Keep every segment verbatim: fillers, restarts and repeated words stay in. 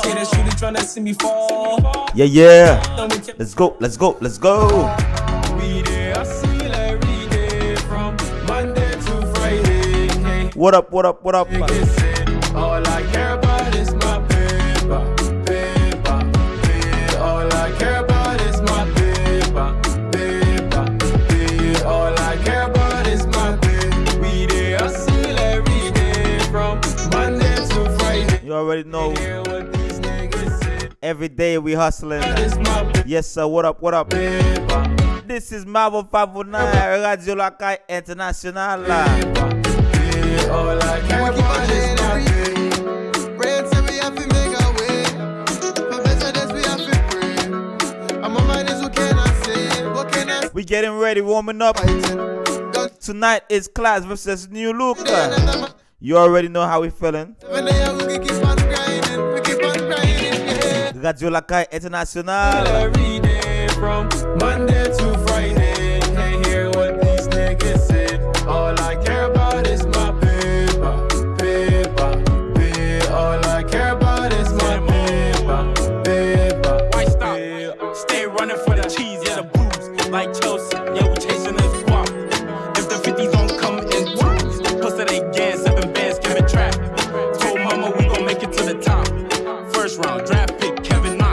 Haters truly tryna see me fall. Yeah, yeah. Let's go, let's go, let's go. We dey hustle every day from Monday to Friday. What up, what up, what up? All I care about is my paper, paper, paper. All I care about is my paper, paper, paper. All I care about is my pay. We dey hustle every day from Monday to Friday. You already know. Every day we hustling. Yes, sir. What up, what up? This is Mavo five oh nine, Radio Lakay International. We getting ready, warming up. Tonight is Klass versus Nu-Look. You already know how we feeling. Radio Lakay International. Every day from Monday to Friday. Can't hear what these niggas say. All I care about is my paper, paper, paper. All I care about is my paper, paper, paper. Stay running for the cheese and the blues like Chelsea. Yeah, we chasing this guap. If the fifties don't come in twos, pussy they gas, seven bands, Kevin Trap. Told mama we gon' make it to the top. First round, draft pick, Kevin Knox.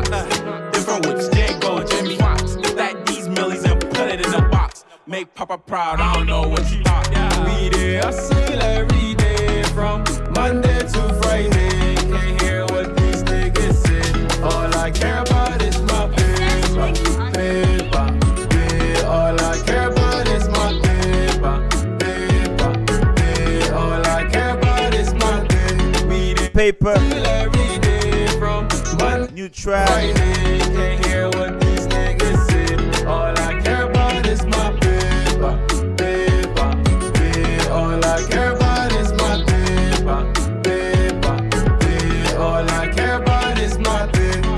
Different whips, Diego, Jamie Foxx. Stack these millies and put it in a box. Make Papa proud, I don't know what you thought. We dey hustle every day from Monday to Friday. Can't hear what these niggas say. All I care about is my paper, paper, paper. All I care about is my paper, paper, paper. All I care about is my paper. We dey Paper. Hustle every day from Monday Nu-Trap. Friday. Can't hear what these niggas say. All I care about is my paper, paper, paper. All I care about is my paper, paper, paper. All I care about is my paper.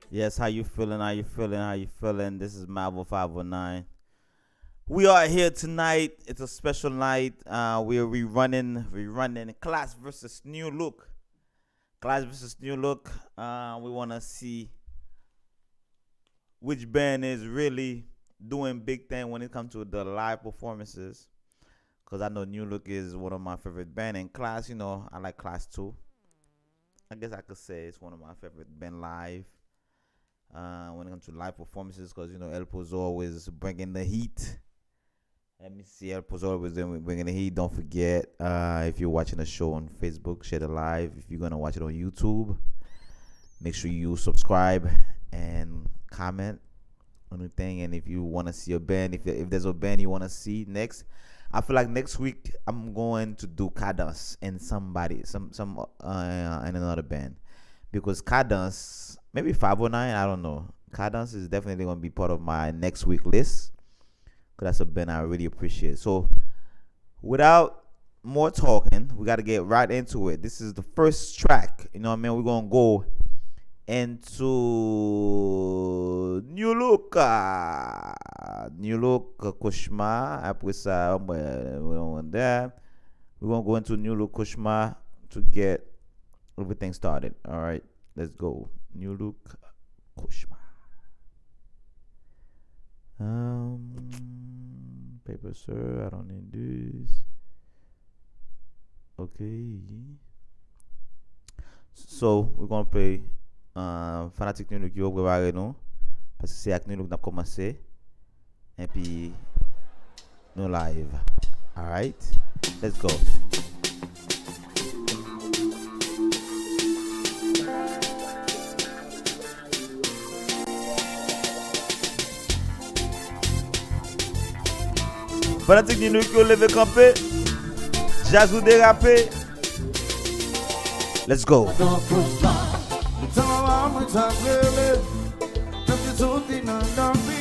Yes, how you feeling? How you feeling? How you feeling? This is Mavo five oh nine. We are here tonight. It's a special night. Uh, we're rerunning, rerunning Klass versus Nu-Look. Klass versus Nu-Look. Uh, we want to see which band is really doing big thing when it comes to the live performances. Because I know Nu-Look is one of my favorite band, and Klass, you know, I like Klass too. I guess I could say it's one of my favorite band live. Uh, when it comes to live performances, because, you know, El Pozo always bringing the heat. Let me see, El Pozo always doing, bringing the heat. Don't forget, uh, if you're watching the show on Facebook, share the live. If you're gonna watch it on YouTube, make sure you subscribe and comment anything. And if you wanna see a band, if if there's a band you wanna see next, I feel like next week I'm going to do Kadans and somebody, some some uh and another band, because Kadans, maybe five oh nine, I don't know. Kadans is definitely gonna be part of my next week list, 'cause that's a band I really appreciate. So without more talking, we gotta get right into it. This is the first track. You know what I mean? We're gonna go into Nu-Look. Uh, Nu-Look, uh, Cauchemar. Après ça, we don't want that. We're gonna go into Nu-Look, Cauchemar to get everything started. All right, let's go. Nu-Look, Cauchemar. Um, paper, sir, I don't need this. Ok. So, we gonna play. Uh, fanatik Nu-Look yo, prepare nou. Paske se ak Nu-Look n ap kòmanse. Epi, nou live. Alright? Let's go. Fanatik Nu-Look yo, leve kanpe. Djaz ou derape. Let's go.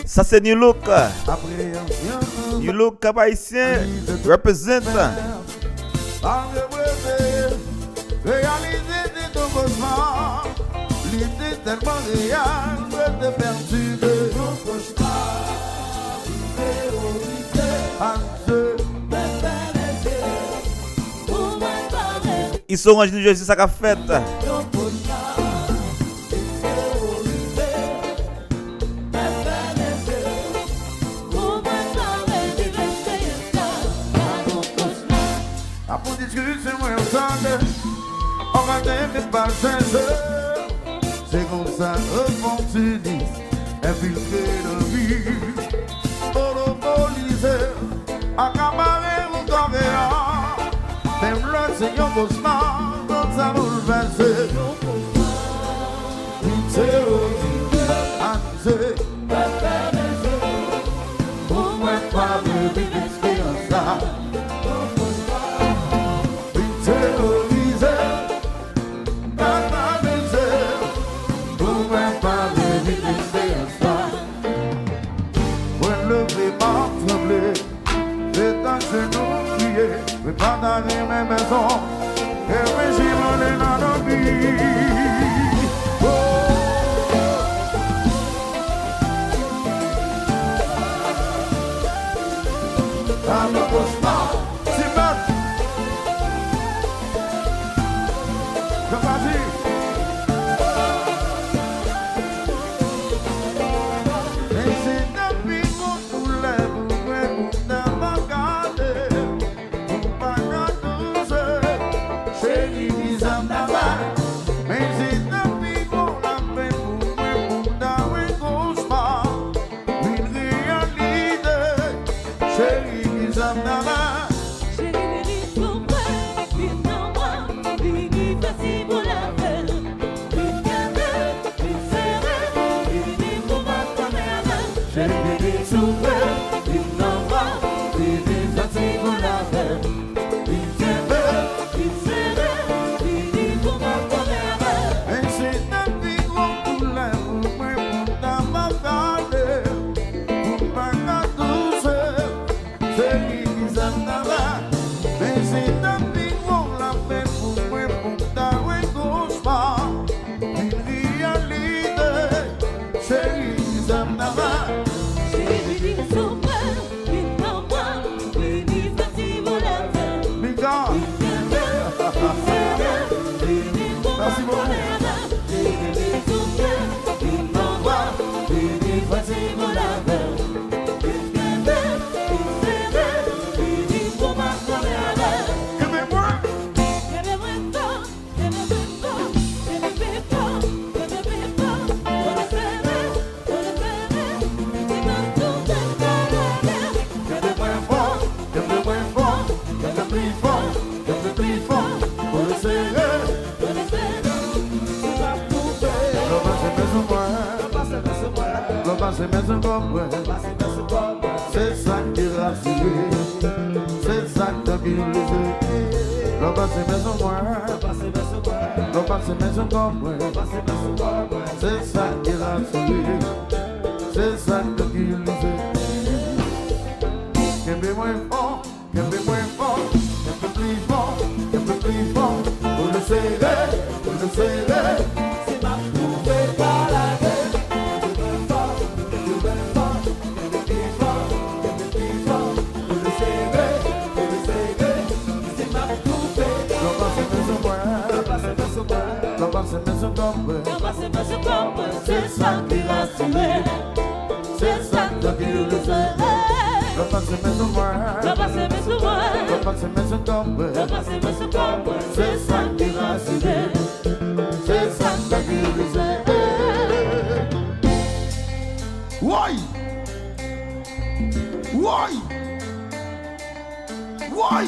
Sa se Nu-Look. Nu-Look, Cap Haïtien, represent. Reyalite se yon kochma. Li te tèlman reyèl, mwen te pèdi de yon kochma. Terorize. Iso Anj New Jersey, sa k ap fèt? Apre diskisyon mwen tande, on gade vit pa chèche. Se konsa opòtinis enfiltre nan vi. Monopolize, akapare ou kòve a. Menm lè se yon kosma, konsa boulvèse. Li terorize, amize. Pou mwen pa vle viv eksperyans la. Li terorize, m pa ka mize. Pou mwen pa vle viv eksperyans la. Mwen leve, m ap tranble. Met ajenou, kriye, mwen pa ta renmen mezon. Reflechi, mande nan dòmi. Oh. Amen, kosma. Ti mèt. Yo pa di. Men se nan pi gwo doulè pou mwen, pou m ta va gade. Pou m pa ka touche. Cheri, bizam ta va. Men se nan pi gwo lapenn pou mwen, pou m ta wè kosma vin reyalite. Cheri, bizam ta va. Cheri, vini souple, vin nan bra m, vini fè ti boul avè m. Vin kenbe, vin sere, vini pou m ap fòme avè m. Cheri, vini souple, vin nan bra m, vini fè ti boul avè m. Vin kenbe, vin sere, vini pou m ap fòme avè m. Men se te pi gwo doulè pou mwen, pou m ta va gade, pou m pa ka touche. Cheri, bizam ta va. Men se te pi gwo lapenn pou mwen, pou m ta wè kosma vin reyalite. Cheri, bizam ta va. Cheri, vini souple, vin nan bra m, vini fè ti boul avè m. Mika. Vin kenbe, vin sere, vini pou m ap fòme avè m. Cheri, vini souple, vin nan bra m, vini fè ti boul avè m. Vin kenbe, vin sere, vini pou m ap fòme avè m. Kenbe mwen. Kenbe mwen fò, kenbe mwen fò, kenbe mwen fò, kenbe mwen fò, kenbe sere, kenbe sere, kenbe mwen fò, kenbe mwen fò, kenbe pli fò, kenbe pli fò, kenbe sere, kenbe sere, se sa k pou fè. Lè w pase men sou mwen. Lè w pase men sou kò mwen. Se sa ki rasire. Se sa k trankilize. Lè w pase men sou mwen. Lè w pase men sou kò mwen. Se sa ki rasire. Se sa k trankilize. Kenbe mwen fò. Kenbe mwen fò, kenbe pli fò, kenbe pli fò. Pou nou sere, pou nou sere. Si m ap twouve pa lage. Kenbe mwen fò, kenbe mwen fò, kenbe pli fò, kenbe pli fò. Pou nou sere, pou nou sere. Si m ap twouve pa lage. Lè w pase men sou mwen. Lè w pase men sou mwen. Lè w pase men sou kò mwen. Lè w pase men sou kò mwen. Se sa ki rasire. Se sa k trankilize. Lè w pase men sou mwen. Lè w pase men sou mwen. Lè w pase men sou kò mwen. Lè w pase men sou kò mwen. Se sa ki rasire. Se sa k trankilize. Woy! Woy! Woy!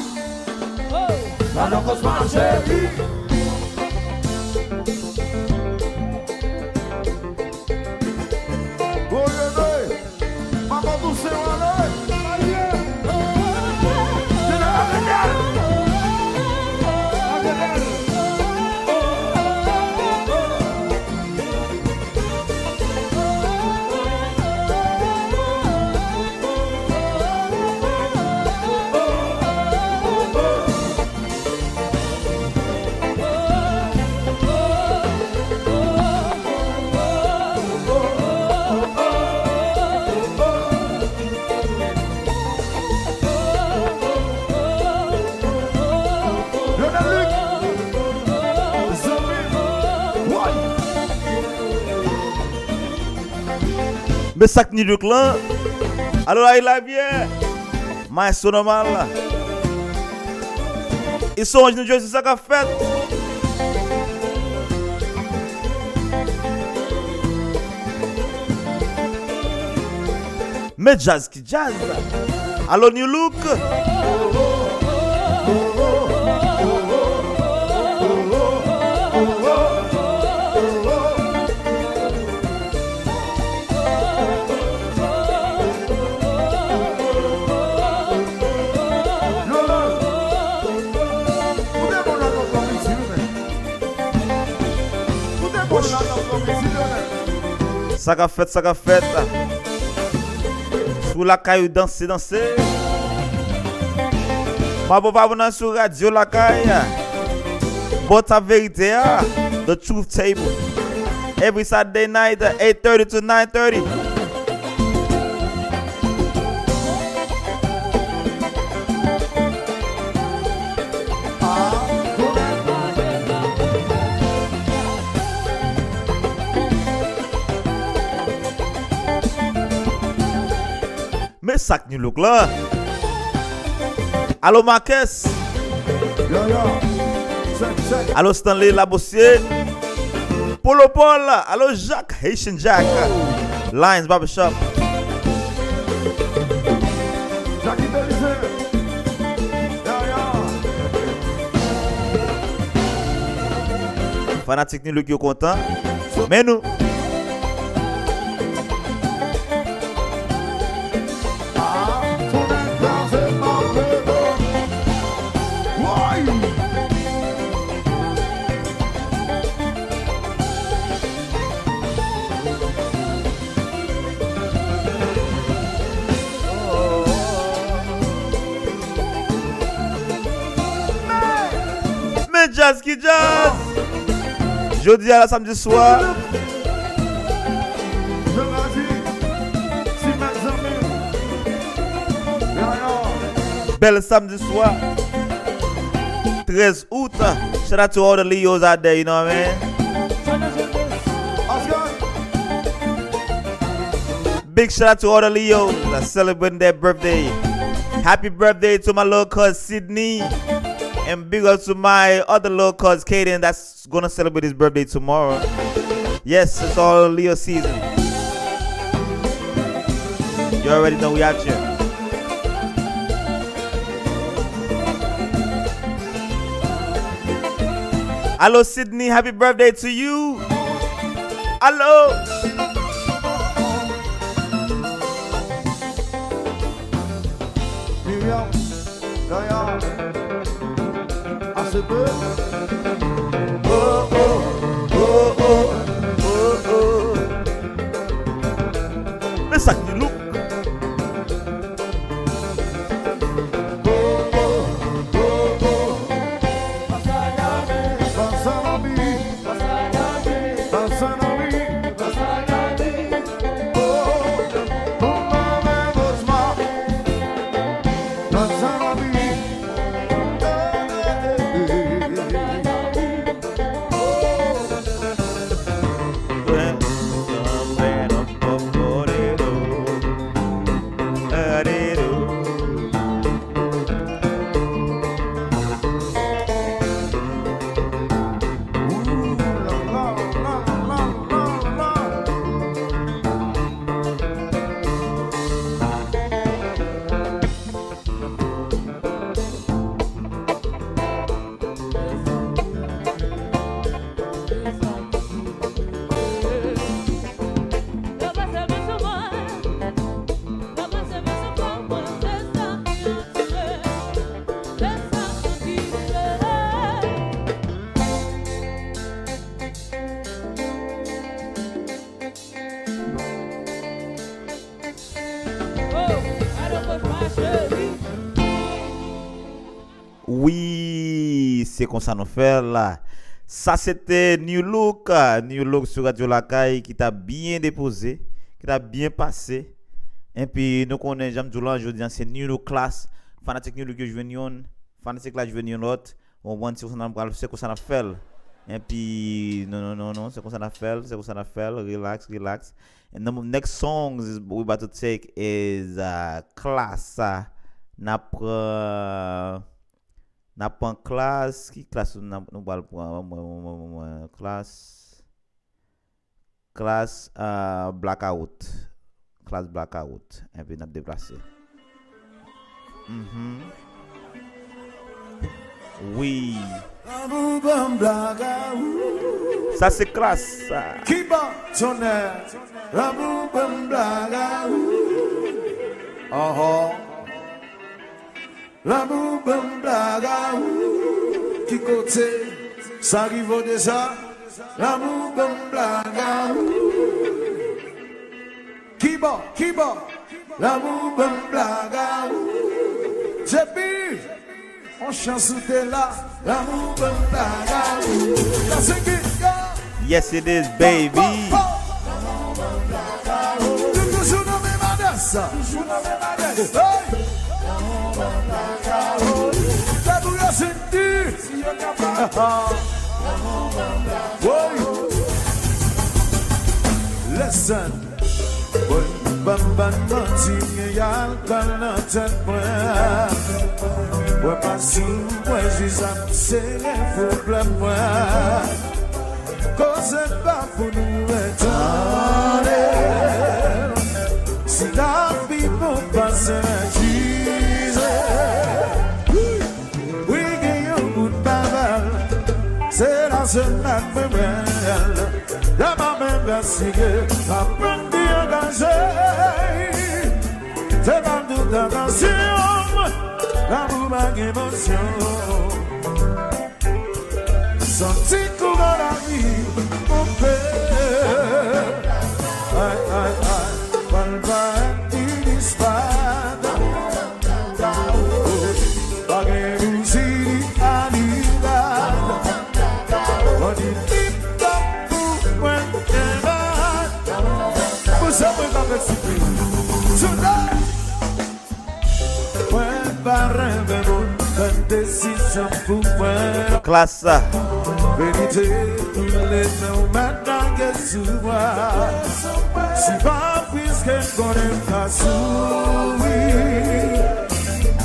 Alò kòz mwen cheri. Woy, woy, woy. Papa douse w ale. E sa k New York lan? Alo, la, la, byen. Maestro Normal. East Orange, New Jersey, sa k ap fèt? Men djaz ki djaz. Alo, New Look. Sa k ap fèt, sa k ap fèt. Sou lakay ou danse, danse. Mabo pa nan sou radyo lakay. Bon, sa verite a. The Truth Table. Every Saturday night, eight thirty to nine thirty. Men sa k New Look lan. Alo, Marcus. Yo, yo. Check, check. Alo, Stanley Labosye. Polo Paul. Alo, Jacques, Haitian Jack. Lions Barbershop. Jackie Belize. Yo, yo. Fanatik New Look yo kontan. Men nou. Men djaz ki djaz! Jodi a la samdi swa. Bèl samdi swa. Trèz out. Shout out to all the Leos out there, you know what I mean? Big shout out to all the Leos that's celebrating their birthday. Happy birthday to my little cuz Sydney. And big up to my other little cuz Kaden that's gonna celebrate his birthday tomorrow. Yes, it's all Leo season. You already know we out here. Alo, Sydney, happy birthday to you. Alo. Miriam, Daya, A C P. Oh, oh, oh, oh, oh, oh. Men sa k New Look. Wi, se konsa nou fè l. Sa se te New Look, New Look sou Radyo Lakay ki t ap byen depoze, ki t ap byen pase. Enpi nou konnen, jan m di w lan, jodi a se New Look Class. Fanatik New Look yo jwenn youn, fanatik la jwenn yon lòt. Ou konprann, se konsa n ap pral, se konsa n ap fè l. Epi, non, non, non, non, se konsa n ap fè l, se konsa n ap fè l, relax, relax. And the next songs is we about to take is uh, Klass. Uh, n ap pran, n ap pran Klass. Ki Klass nou, nou pral pran? Mwen, mwen, mwen, mwen, mwen, Klass. Klass uh, Blackout. Klass Blackout. Epi n ap deplase. Mhm. Wi. Lanmou ban m blakawout. Sa se Klass sa. Kiba, tonnè. Lanmou ban m blakawout. Anhan. Lanmou ban m blakawout. Ki kote sa rive w deja? Lanmou ban m blakawout. Kibò, kibò. Lanmou ban m blakawout. J P, on chans ou te la. Lanmou ban m blakawout. Sa se ki, yo. Yes, it is, baby. Yo toujou nan menm adrès. Toujou nan menm adrès. Hey! Listen. Mwen pa ban manti, m gen alkòl nan tèt mwen. Mwen pa sou, mwen jis ap sere pwoblèm mwen. Koze pa pou nou ret tande. Si lavi bon pase nan chize. Wi, gen yon bout bagay, se la sèl ak mwen menm. Lè m ap envestige, m aprann pi angaje. Se pa tout atansyon, lanmou pa gen emosyon. Santi kouran lavi monte. Ay, ay, ay, pral parèt inispat. Pa gen bouzi ni anilad. Mwen di tip top pou mwen gen bat. Pou sa mwen pa fè sipriz. Jounen! Mwen pa renmen moun fè desizyon pou mwen. Klass sa. Verite koule men w mèt lage sou mwen. Si pa piske m konnen m ka souri.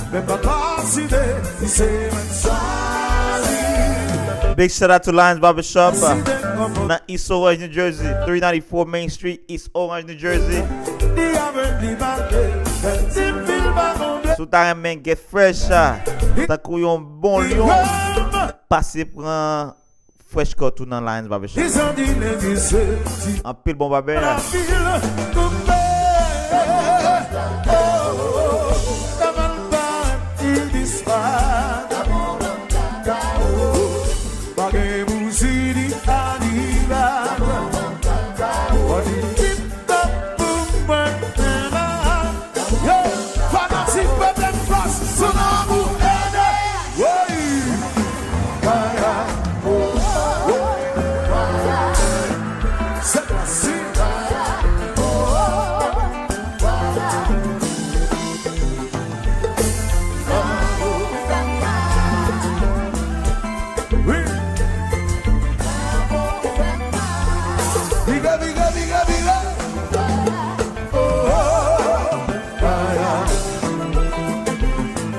Men pa pasite, si se mwen k chwazi. Big shout out to Lions Barbershop uh, nan East Orange, New Jersey, three ninety-four Main Street, East Orange, New Jersey. Si w ta renmen get fresh, ah, tankou yon bon lyon, pase pran fresh cut ou nan Lions Barbershop. Anpil bon babè. Pa gen bouzi ni anilad. Mwen di tip top pou mwen menm. Yo, fanatik P P M Klass, sou lanmou ede. Woy. Bagay. Se klasi. Wi. Biga, biga, biga, biga. Oh, oh, oh. Aya.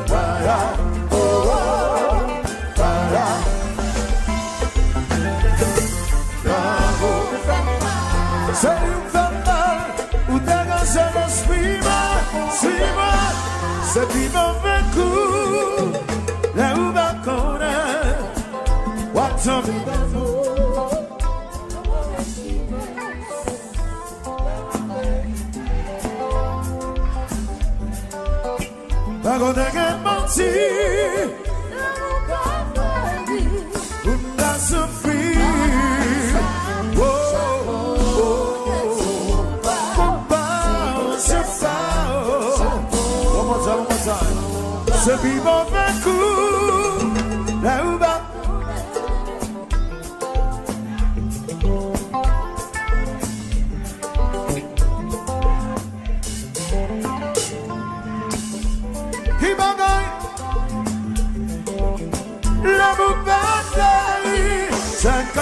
Aya. Oh, oh, oh. Aya. Bravo. Se li w fè mal. Ou deganje lespri mwen, si mwen, se pi move kou, lè ou pa konnen, w ap tonbe. Pa konn te gen manti. Pou m ta soufri. Oh, oh, oh. Konpa, se sa, oh. One more time, one more time. Se pi move kou. Lè ou ba Ki bagay? Lanmou pa fleri. Sa k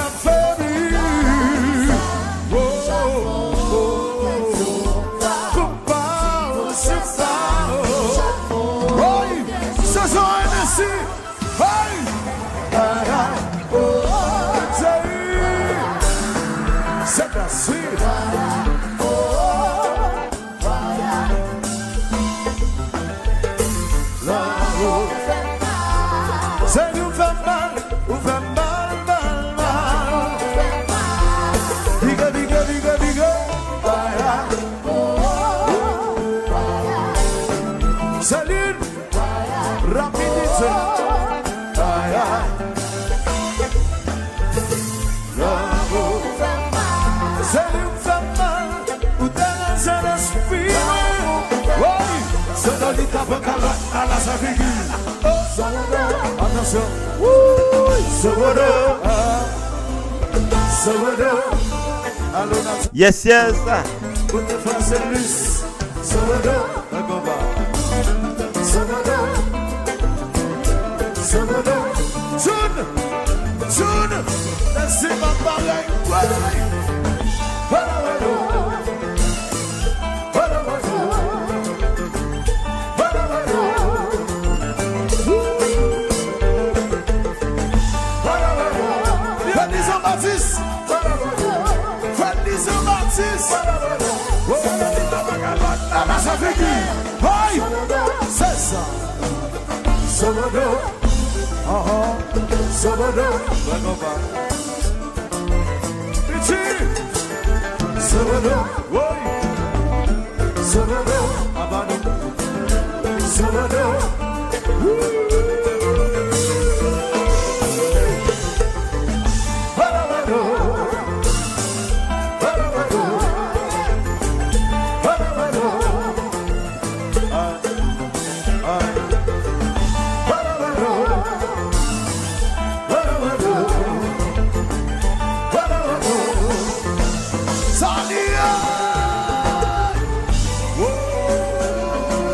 Rapidite. Ay, ay. Lanmou. Se li k fè m mal. Ou te ranse lespri mwen. Woy. Sandalita pran kalòt nan la sa figi. Atansyon. Woy. Sobodo. Ah. Sobodo. Alo, Nati. Yes, yes. Kote Franselis. Sobodo. Nan konba. Sobodo. Sobodo. Jun. Jun. Lèse m ap bagay. Woy. Woy. Freddy Jean Baptiste. Freddy Jean Baptiste. Hey! Se sa. Sobodo. Aha. Sobodo. Piti. Sobodo. Woy. Sobodo. Aba nou. Sobodo.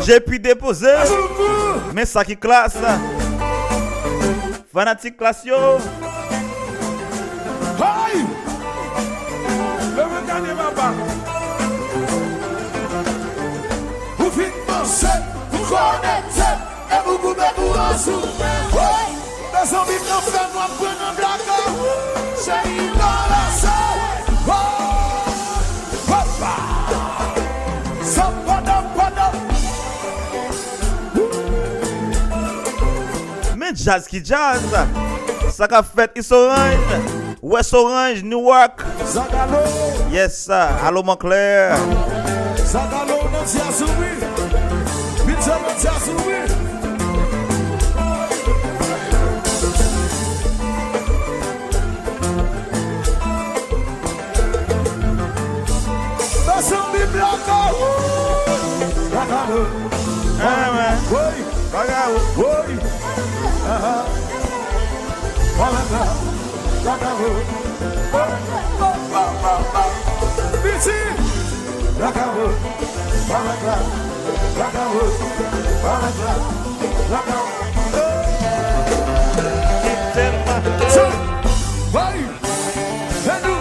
J P depoze. Men sa ki klas. Fanatik klas yo. Hey! Leve gade papa. Ou fin panse, ou konekte, e ou koupe kouran sou. Hey! Mezanmi, nan fè nwa, pran nan blaka. Cheri, ranse. Hey! Papa! Sa padam, padam. Men djaz ki djaz. Sa k ap fèt East Orange, West Orange, Newark. Zagalo. Yes, sir. Alo, Monclair. Zagalo nan djaz ou wi. Vin jwe nan djaz ou wi. Mezanmi, blaka. Blaka, wi. Ah, ouais. Woy. Blaka, wi. Woy. Aha. Blaka, blaka, wi. Piti. Blaka, wi. Blaka, blaka, wi. Blaka, blaka, wi. Hey. Hey, nou.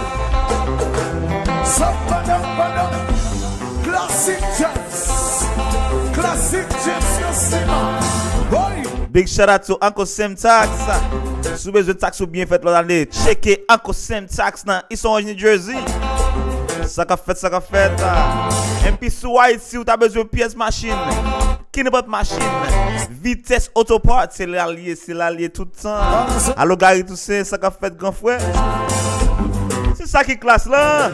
Sa padam, padam. Classic Gems. Classic Gems nan sima. Boy. Big shout out to Uncle Sam Tax. Si w bezwen tax ou byen fèt lòt ane, tcheke Uncle Sam Tax nan East Orange, New Jersey. Sa k ap fèt, sa k ap fèt. Enpi si w Ayiti, ou ta bezwen pyès machin. Kinpòt machin, Vitès Auto Parts, se la l ye, se la l ye tout tan. Alo Gary Toussaint, sa k ap fèt, gran frè? Se sa ki klas la.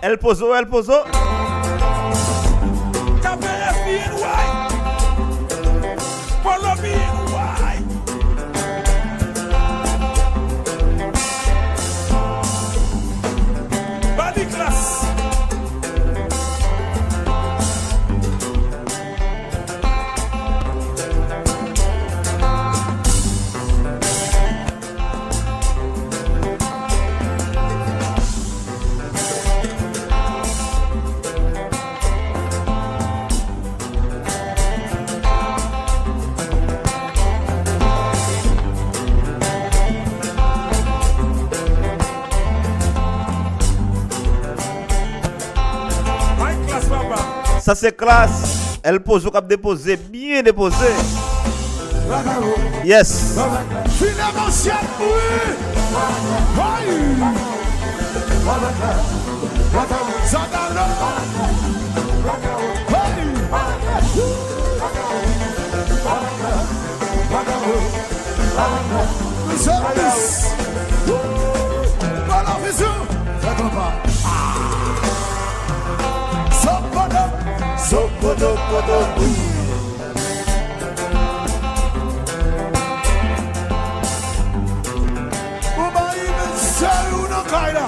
El Pozo, El Pozo. K P F B N Y. Polo B N Y. Body class. Sa se klas. El Pozo k ap depoze. Byen depoze. Yes. File manchèt, wi. Hey. Zagalo. Hey. Zagalo. Pala vizyon. Fè konpa. Ah. Toko, toko, toko. Ou bay mesye ou nan kay la.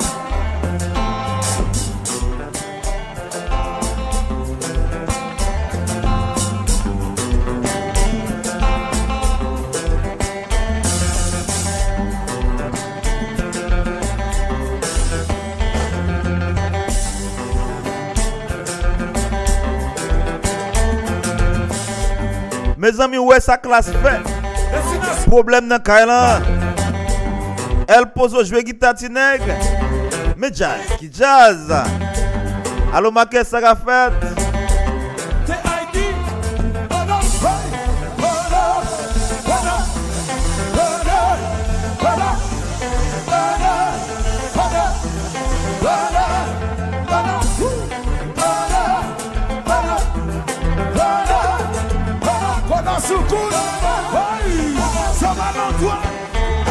Mezanmi, ou wè sa Klass fè? Pwoblèm nan kay lan. El Pozo jwe gita, ti nèg. Men djaz, ki djaz. Alo, Makè, sa ka fèt?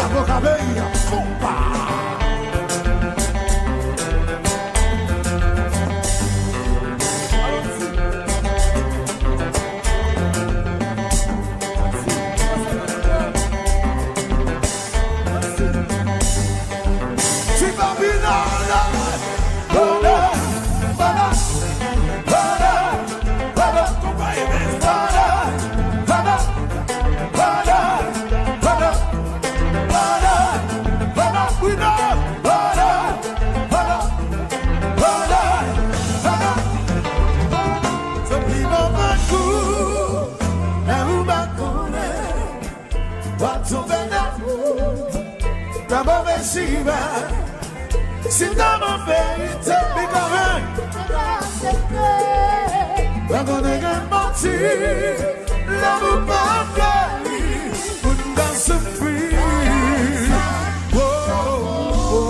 Avoka Bey, konpa. What you better, ta move siva. Si ta move, take me going. Bagay nèg manti, lanmou pa fleri, moun pa soufri. Wo, wo, wo.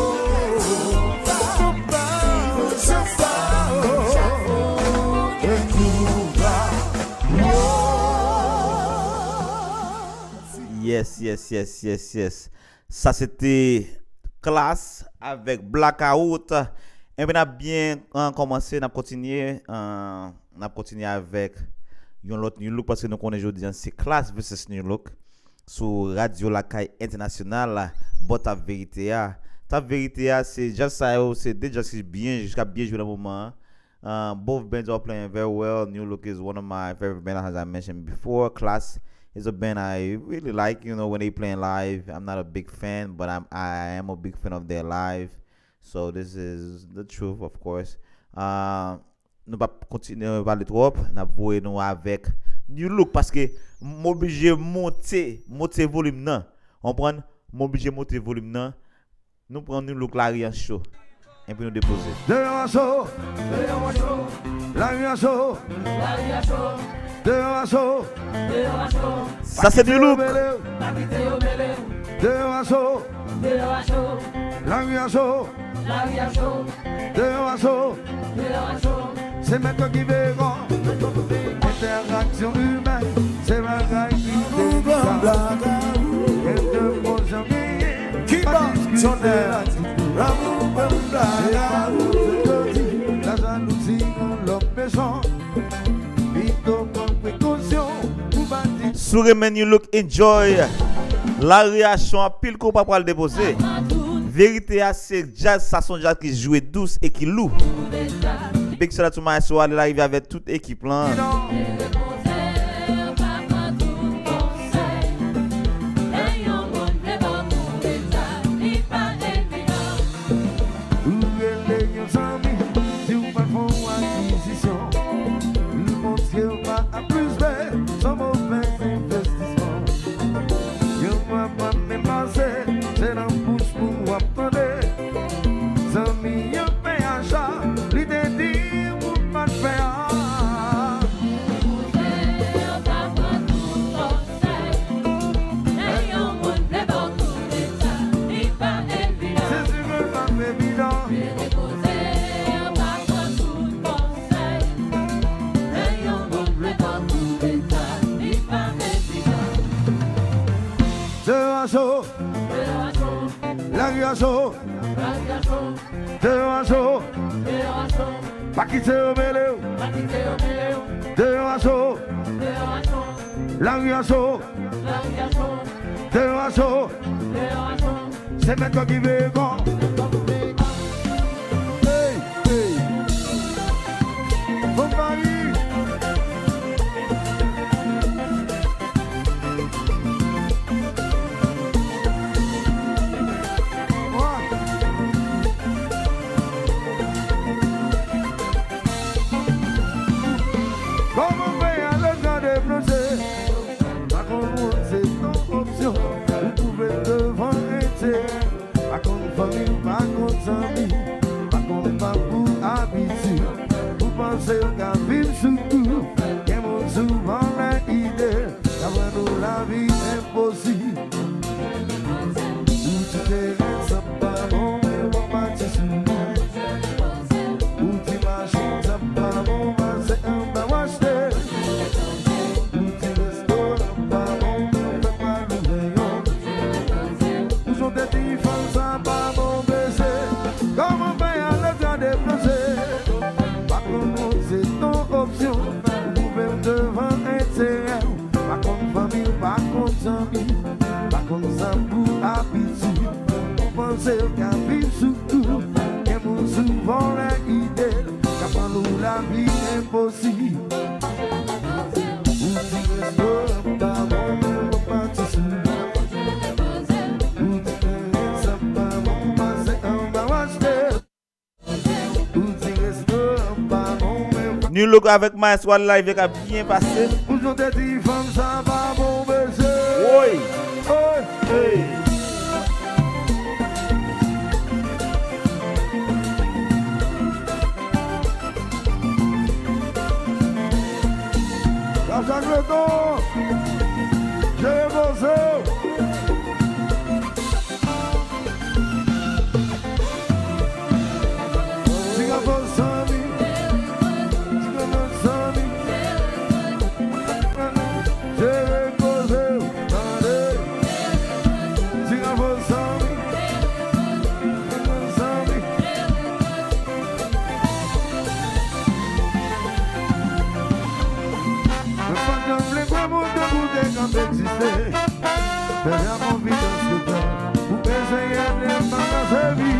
Konpa, konpa, wo. E konpa, wo. Yes, yes, yes, yes, yes. Sa se te Klass avèk Blackout. Enben, n ap byen, uh, kòmanse, n ap kontinye, uh, n ap kontinye avèk yon lòt Nu Look, paske nou konnen jodi a se Klass vs Nu Look sou Radyo Lakay Entènasyonal, bò Tap Verite a. Tap Verite a, se djaz sa yo, se de djaz ki byen, ki ap byen jwe nan moman an. Uh, both bands are playing very well. Nu Look is one of my favorite bands, as I mentioned before. Klass is a band I really like. You know, when they playing live, I'm not a big fan, but I'm, I am a big fan of their live. So this is the truth, of course. Uh, nou pa kontinye pale twòp, n ap voye nou avèk Nu Look, paske m oblije monte, monte volim nan. Konprann? M oblije monte volim nan. Nou pran Nu Look, Lari an cho. Epi nou depoze. Deyò a cho. Lari a cho. Deyò a cho. Sa se Nu Look. Deyò a cho. Lari a cho. Deyò a cho. Se mèt yo ki veran. Entèraksyon imèn, se bagay ki delika. Gen de bon zanmi, pa diskite. Se pa koze yo di, lajalouzi rann lòm mechan. Pito pran prekosyon pou pa di. Si w renmen Nu Look, enjoy. Lari a cho, anpil konpa pral depoze. Verite a se djaz, sa se yon djaz ki jwe dous e ki lou. Big shout out to Maestro, ale larive avèk tout ekip lan. Ou rele yon zanmi, di w pral fè yon akizisyon. Li montre w pa ap plis bèl, se yon move envestisman. Yon mwa pa menm pase, se nan bouch pou w ap tande. Zanmi an fè acha, li te di pou l pa t fè a. Lè yon moun vle ba w kout eta, li pa evidan. Se sirèl pa evidan. Rete poze, pa pran tout konsèy. Lè yon moun vle ba w kout eta, li pa evidan. Deyò a cho. Deyò a cho. Lari a cho. Lari a cho. Deyò a cho. Deyò a cho. Pa kite yo mele w. Pa kite yo mele w. Deyò a cho. Lari a cho. Deyò a cho. Se mèt yo ki veye kò. Hey, hey. Bon Paris. Kòman fè alèz gade plonje? Pa konn moun se yon opsyon. Ou twouve l devan enterè. Pa konn fanmi, pa konn zanmi. Pa konn pa pou abitid. Ou panse w ka viv sou kou. Gen moun souvan lè ide. Ka pran nou lavi enposib. Ou di teren sa pa bon, men w ap pati sou li. Ou di machin sa pa bon, pase anba w achte. Ou di restoran pa bon, men w fè pa louvri yon. Ou chonte di fanm sa pa bon, bese. Kòman fè alèz gade plonje? Pa konn moun se yon opsyon. Ou twouve l devan enterè w. Pa konn fanmi, pa konn zanmi. Pa konn sa pou abitid. Ou panse w ka viv sou kou. Gen moun souvan lè ide. Ka pran nou lavi enposib. Ou di restoran pa bon, men w ap pati sou li. Ou di teren sa pa bon, pase anba w achte. Ou di restoran pa bon, men New Look avèk Maestro Al Live k ap byen pase. Ou chonte di fanm sa pa bon, bese. Woy. Hey. Hey. Lachak Leton, jere poze w. Ti gafo zanmi, ti gafo zanmi. Jere poze w, tande. Ti gafo zanmi, zanmi. Mwen pa t janm vle kwè moun tankou w te ka egziste. Fè a konfidans ke tan pou eseye ede m pa ka sèvi.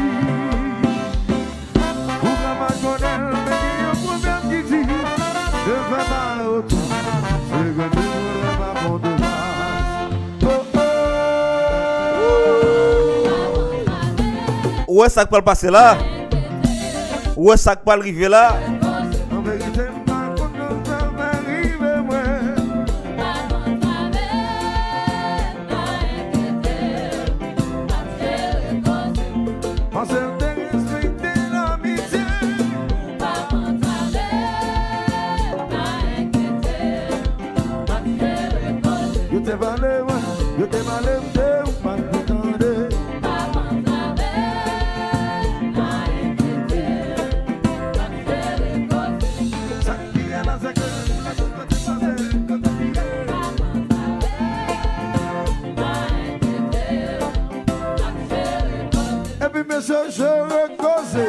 Ou ka pa konnen l, men gen yon pwovèb ki di, ne fais pas retour ce que tu ne voudrais pas qu'on te fasse. Oh, oh. Ou wè sa k pral pase la? Ou wè sa k pral rive la? An verite, m pa konn sa fè rive mwen. Paske l te respekte lamitye. Yo te pale mwen, yo te pale m de ou, m pa t vle tande. Sa ki reyèl la, se ke Epi mesye, jere koze.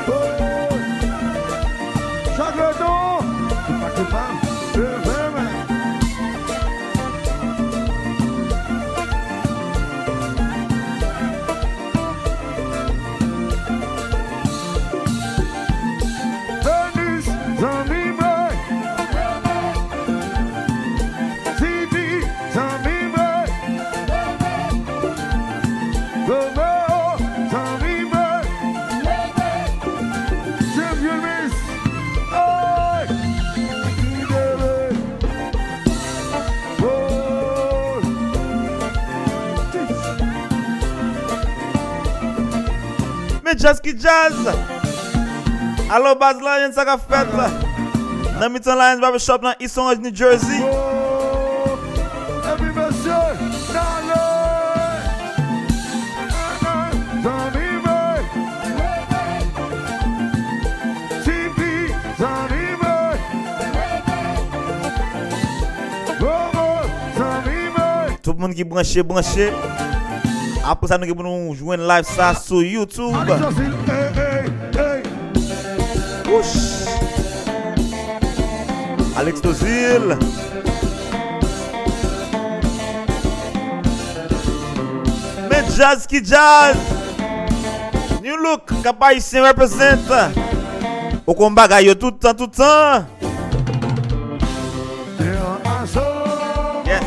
Oh, chak letan, kipa, kipa, leve men. Venus, zanmi mwen. Sidi, zanmi mwen. Romeo, zanmi mwen. Jean Vilmis. Hey! Men djaz ki djaz. Alo baz Lions, sa k ap fèt? Nan mitan Lions Barbershop nan East Orange, New Jersey. Epi mesye, n ale. Zanmi mwen. Tifi, zanmi mwen. Bobo, zanmi mwen. Tout moun ki branche, branche. Apre sa, nou gen pou nou jwenn live sa sou YouTube. Hey, hey, hey. Alex Nozil. Men djaz ki djaz. New Look, Cap Haïtien represent. Ou konn bagay yo tout tan, tout tan. Yes.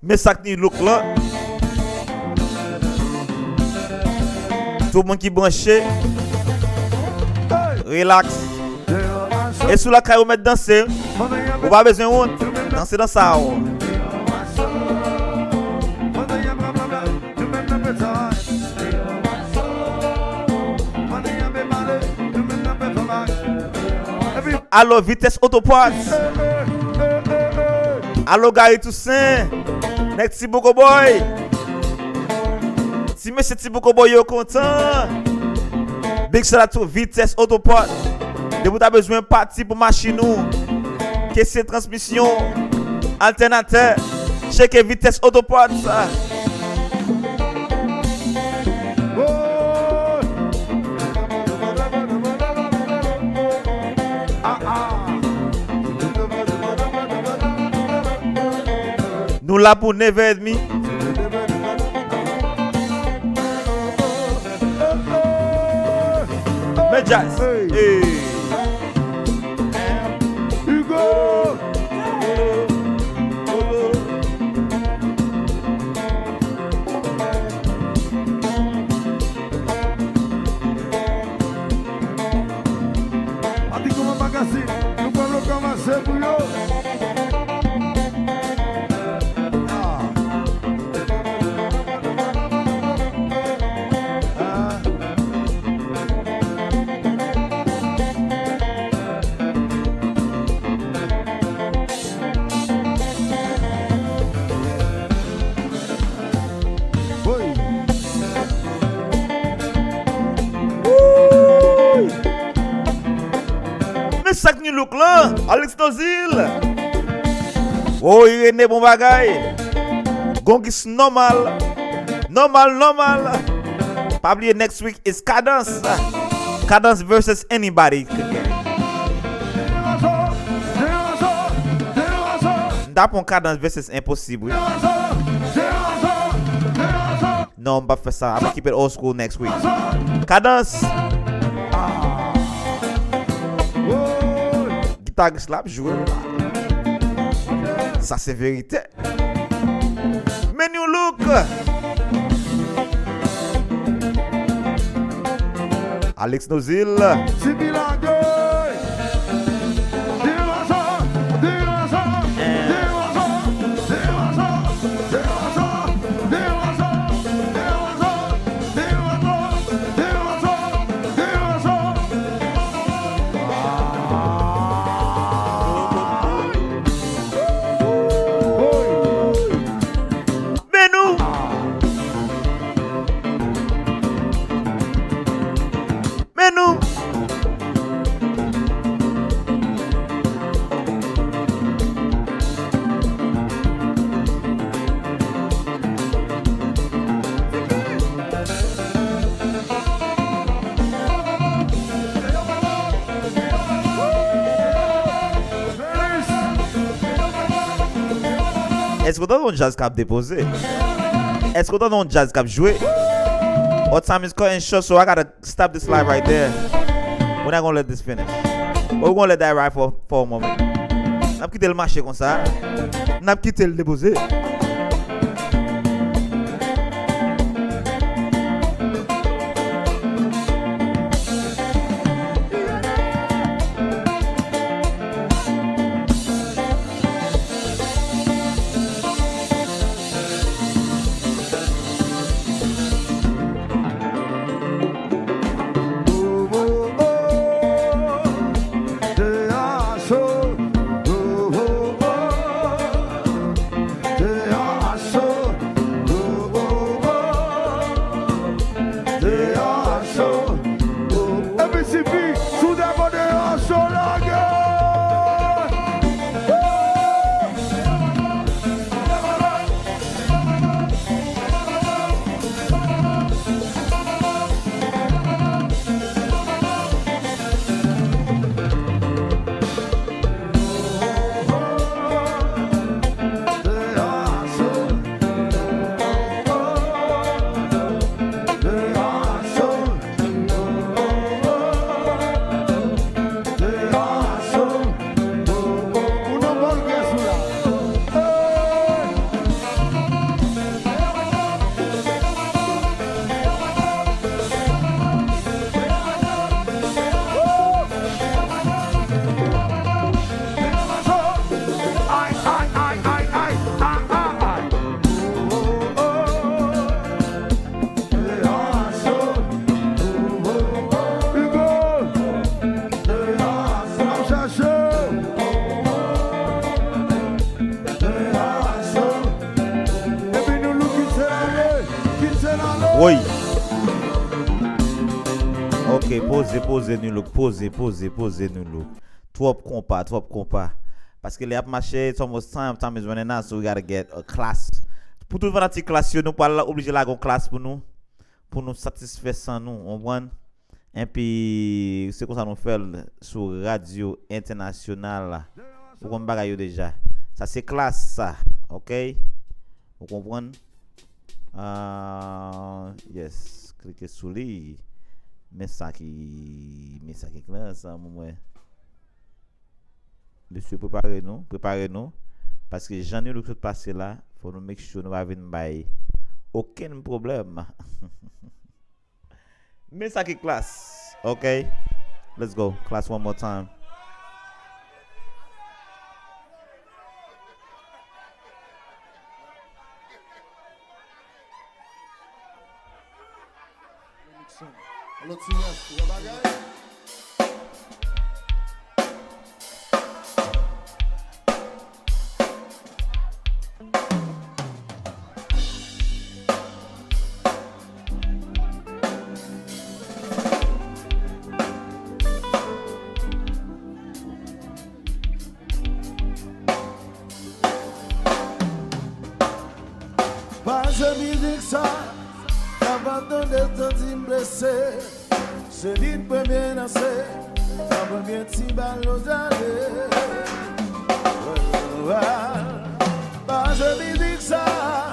Men sa k New Look lan. Tout moun ki branche, relax. E si w lakay ou mèt danse, ou pa bezwen wont. Danse dans sa w. Alo, Vitesse Auto Parts. Alo, Gary Toussaint. Nèg Ti Boko Boy. Ti mesye Ti Boko Boy yo kontan. Big shout out to Vitesse Auto Parts. Depi w ta bezwen pati pou machin ou, kesye transmisyon, altènatè, tcheke Vitesse Auto Parts. Nou la pou nèf è edmi. Men djaz. Hey. Hugo. Pati kòman bagay si nou pran lo kòmanse pou yo. Ah. Ah. Woy. Woy. Men sa k New Look lan, Alex Nozil. Woy, Rene, bon bagay. Gongis nòmal. Nòmal, nòmal. Pa bliye next week is Kadans. Kadans versus anybody. M ta pran Kadans versus Enposib, wi. Non, m p ap fè sa. I'm gonna keep it old school next week. Kadans. Gitaris la ap jwe la. Sa se verite. Men New Look. Alex Nozil. Sipi lage. Demaza, demaza, demaza, demaza, demaza, demaza, demaza, demaza, demaza, demaza. Men nou. Men nou. Èske w tande yon djaz k ap depoze? Èske w tande yon djaz k ap jwe? Our time is cutting short, so I gotta stop this live right there. We're not gonna let this finish. But we're gonna let that ride for, for a moment. N ap kite l mache konsa. N ap kite l depoze. Woy. Ok, poze, poze, Nu Look, poze, poze, poze, Nu Look. Twòp konpa, twòp konpa. Paske lè y ap mache, it's almost time, time is running out, so we gotta get a class. Pou tout fanatik Klass yo, nou pral oblije lage yon class pou nou, pou nou satisfè san nou, w konprann? Epi, se konsa nou fè l sou radyo entènasyonal la. Ou konn bagay yo deja. Sa se Klass sa, ok? Ou konprann? Ah, yes, klike sou li. Men sa ki, men sa ki Klass sa, mwen. Mesye, prepare nou, prepare nou. Paske jan Nu Look sot pase la, fò nou make sure nou pa vin bay okenn pwoblèm. Men sa ki Klass, ok? Let's go, Klass one more time. Alò, ti rès, yon bagay. Pase mizik sa, sa pa tande santi m blese. Se li k premye lanse, sa premye ti bal nou tande. Pase mizik sa.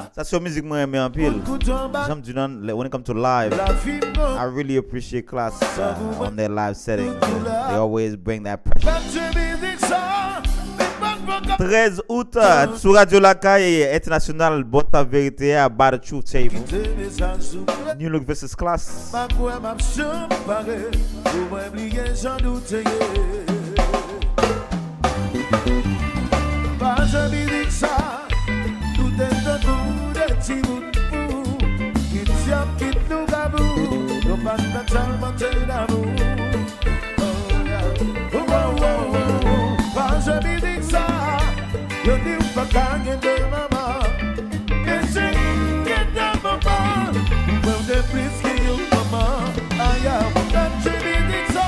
Sa se yon mizik mwen renmen anpil. Jan m di nou, when it come to live, I really appreciate Klass, uh, on their live settings. They always bring that pressure. Trèz out, sou Radyo Lakay Entènasyonal, Bòt Verite a, By the Truth Table. Nu Look vs Klass. Pa kwè m ap janm pare pou mwen bliye jan nou te ye. Pase mizik sa, nou te tankou de timoun fou. Kit dyab, kit lougawou, nou pa t nan tèlman te damou. Oh, yeah. Oh, oh, oh, oh, oh. Pase mizik sa, yo di w pa ka gen de manman. Men si w gen de manman, mwen w te plis ke yon manman. Aya, pase mizik sa,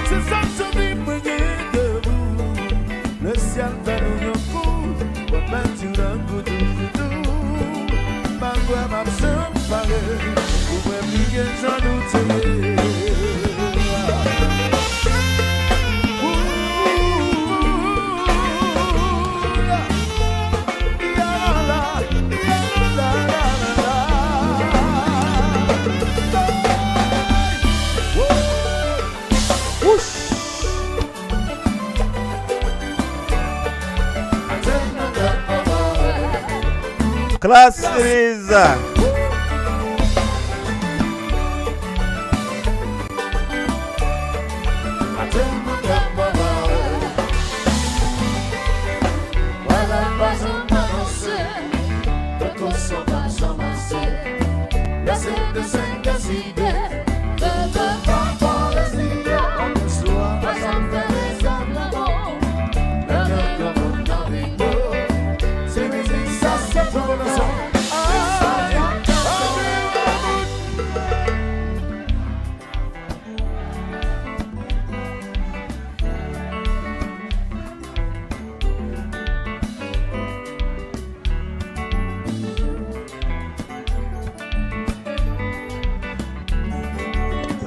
se sa k soti mwen gen de ou. Le syèl fè nou yon kou, mwen pèdi nan goudou goudou. Pa kwè m ap janm pare pou mwen bliye jan nou te ye. Ooh, yeah. Yeah, la, la, yeah, la, la, la, la, la. Hey! Woo! Whoosh! Klass it is.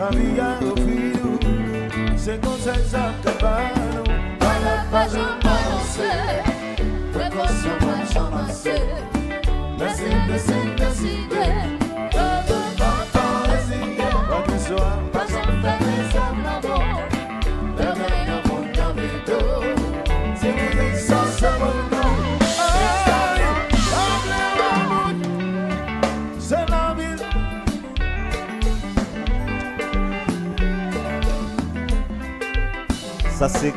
Lavi a ofri nou, se konsèy sa m ka ba nou. Malad pa janm avanse, prekosyon pa janm ase. Lè se deside, lè se deside, leve pa pa reziye. Pwodisyon pa janm fè rezèv lanmò. Leve yon moun nan rido. Se mizik sa se pou nou. Ay, pa vle wè moun. Se lavi. Sa se,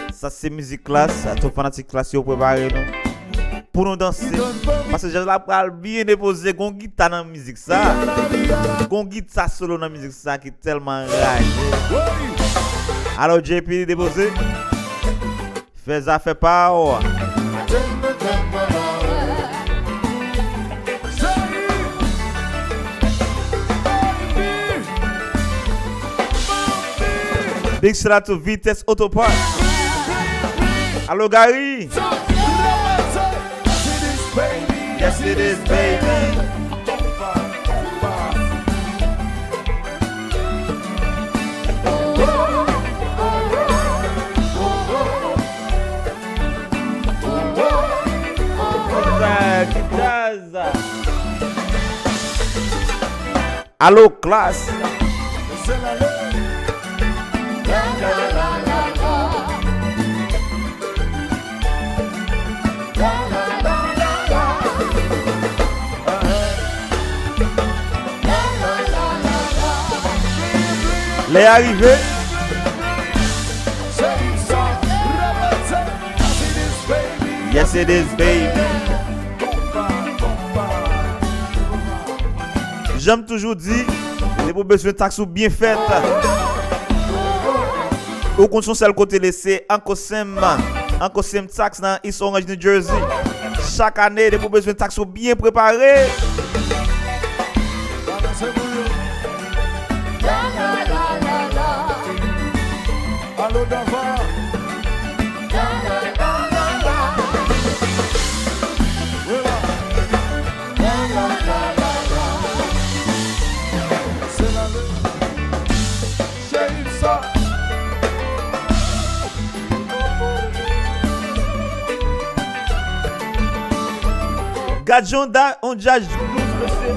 sa se mizik Klass. Tout fanatik Klass yo, prepare nou pou nou danse. Paske jazz la pral byen depoze. Gon gita nan mizik sa. Gon gita solo nan mizik sa ki tèlman anraje. Alò, J P, depoze. Fè zafè pa w. Big shout out to Vitesse Auto Parts. Alo, Gary. Yes, it is, baby. Ki jazz, ki jazz. Alo, Klass. Lè a rive. Yes, it is, baby. Jan m toujou di, depi w bezwen taks ou byen fèt, ou konn se yon sèl kote l ye, se Uncle Sam, Uncle Sam Tax nan East Orange, New Jersey. Chak ane, depi w bezwen taks ou byen prepare. Alo, Dava. Wi la. Se la le. Cheri sa. Gad jan da, on jazz dous, mesye.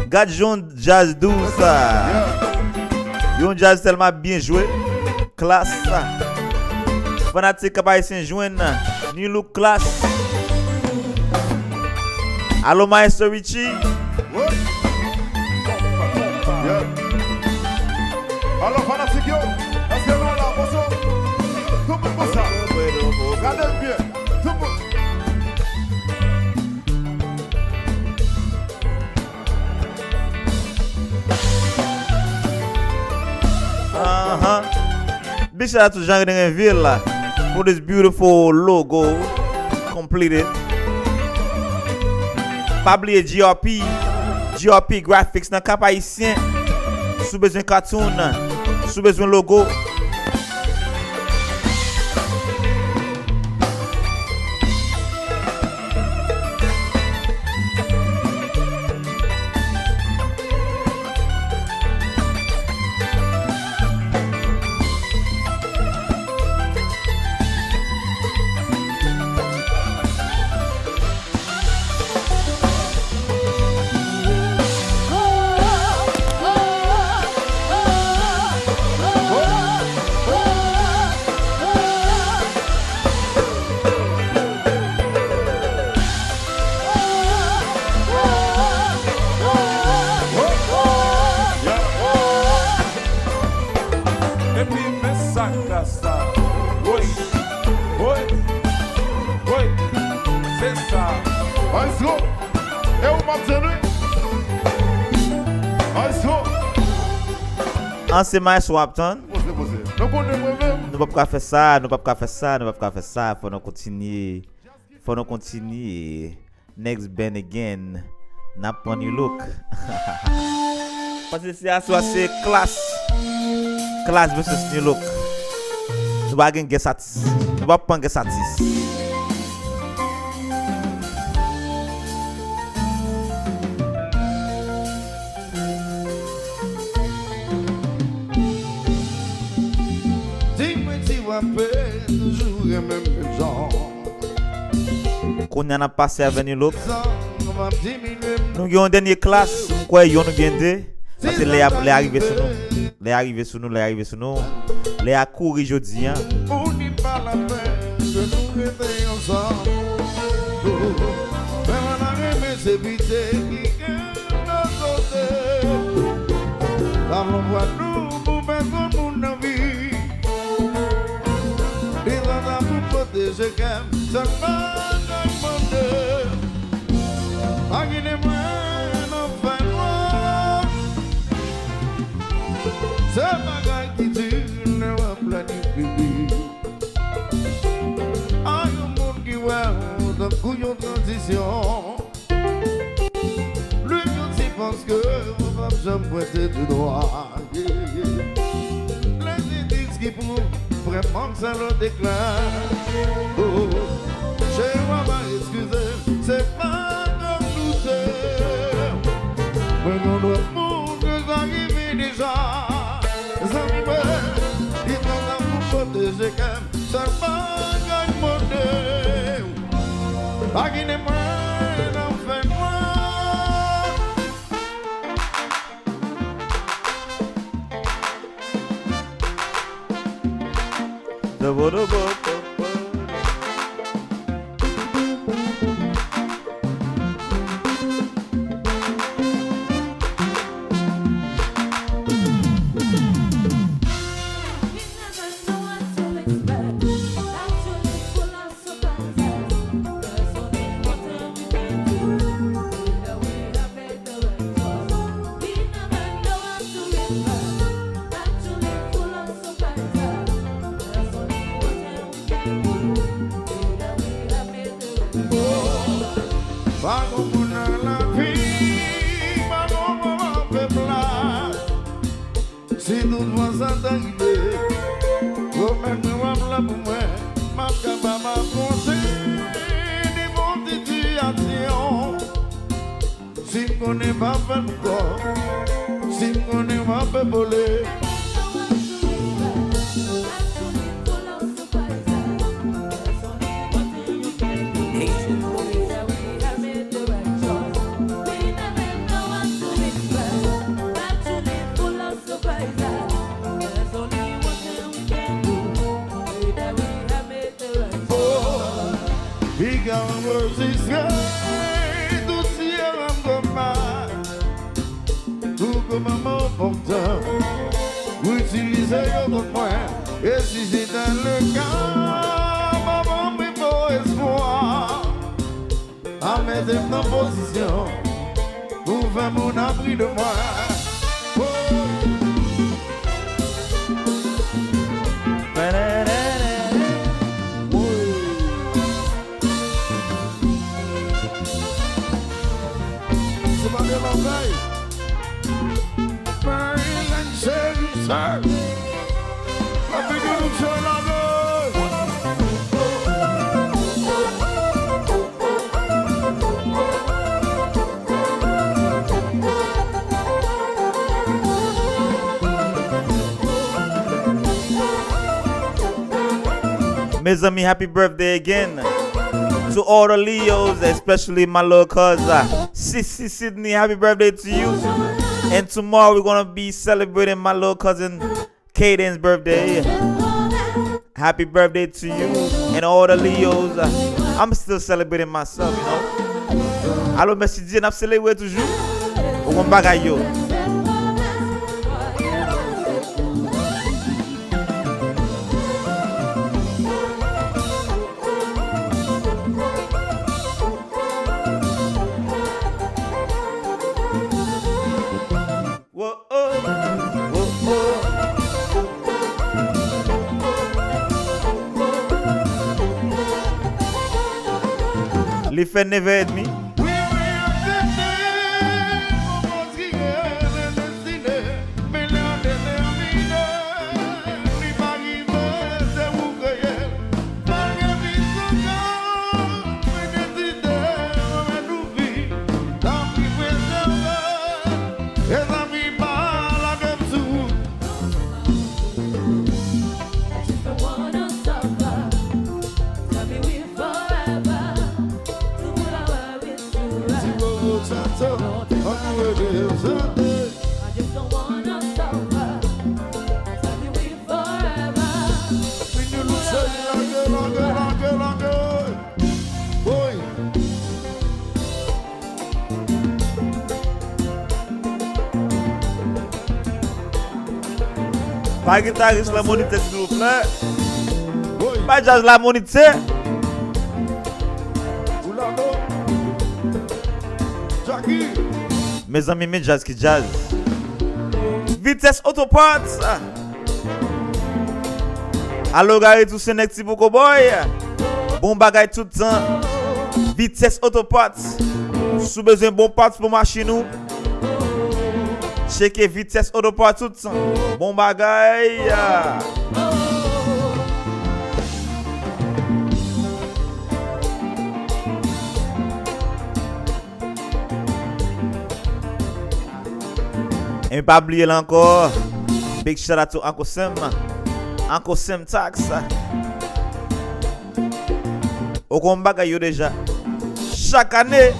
Gad jan jazz dous sa. Yon jazz tèlman byen jwe. Klass. Fanatik Cap Haïtien jwenn New Look Klass. Alo, Maestro Richie. Alo, fanatik yo, èske nou la? Bonjou. Tout moun konsa. Gade l byen. Tout moun. Aha. Big shout out to Jean René Renville for this beautiful logo completed. Pa bliye G R P, G R P Graphics nan Cap Haïtien. Si w bezwen cartoon, si w bezwen logo, Epi men sa k la sa. Woy, woy, woy, se sa. Maestro, e ou m ap tann wi. Maestro. An se maestro w ap tann. Poze, poze. Nou konnen mwen menm. Nou p ap ka fè sa, nou p ap ka fè sa, nou p ap ka fè sa. Fò nou kontinye. Fò nou kontinye. Next band again. N ap pran New Look. Paske se aswè se Klass. Klass versus New Look. Nou pa gen guest artist. Nou pa pran guest artist. Di mwen ti w ap toujou renmen m menm jan. Kounye a n ap pase avè New Look. Nou gen yon dènye Klass, m kwè youn oubyen de. Paske lè a, lè a rive sou nou. Lè a rive sou nou, lè a rive sou nou. Lè a kouri jodi a. Pou ni pa lapèn ke nou rete ansanm. Men mwen ta renmen se pite ki gen lòt kote. Talon vwa nou pou fè granmoun anvi. Li sa ta pou pwoteje kè m, sa k pa ka mande. Pa kite mwen nan fènwa. Se bagay ki di lè w ap planifye vi. A yon moun ki wè w tankou yon tranzisyon. Plis yon ti pans ke w p ap janm pwente di dwa. Yeah, yeah. Lè se dis Ki pou vrèman k sa lòt ekla. Oh, cheri, w ap eskize m, se pa granmoun ou se. Mwen gon lòt moun ke sa rive deja. Zanmi mwen, li kontan pou pwoteje kè m, sèl bagay m mande w, pa kite mwen nan fènwa. Pa gon moun nan lavi, pa gon moman fè plas. Si toutfwa sa ta rive, pwomèt mwen w ap la pou mwen, m ap kapab afwonte nenpòt sitiyasyon. Si m konnen pa fè m kò, si m konnen w ap epole. Piga anrejistre tout siyè m kòm pa pou ke manman w pòtan ou itilize yo kont mwen. E si se tèl le ka, manman m, mwen fò espwa. A mete m nan pozisyon pou fè moun ap ri de mwen. Oh. Se pa de lògèy. Maryland, cheri, cheri. Papi Doudou, cheri, lage. Mezanmi, happy birthday again to all the Leos, especially my little cousin, uh, Sissy Sydney. Happy birthday to you. And tomorrow we're gonna be celebrating my little cousin Caden's birthday. Happy birthday to you and all the Leos. I'm still celebrating myself, you know. Alo, mèsi Dye, n ap selebre toujou. Ou konn bagay yo. Wo, oh, wo, oh. Li fè nevè edmi. Mezanmi, pa lage m sou wout. Ti wowo sa, sa, ann rete chante. Forever. Vini nou cheri, lage, lage, lage, lage. Woy. Pa gitaris Lamonite, silvouplè. Woy. Pa djaz Lamonite. Oulalo. Jackie. Mezanmi, men djaz ki djaz. Vitès Auto Parts. Alo Gary Toussaint, nèg Ti Boko Boy. Bon bagay tout tan. Vitès Auto Parts. Si w bezwen bon parts pou machin ou, tcheke Vitès Auto Parts tout tan. Bon bagay. Epi pa bliye la ankò. Big shout out to Uncle Sam. Uncle Sam Tax. Ou konn bagay yo deja. Chak ane.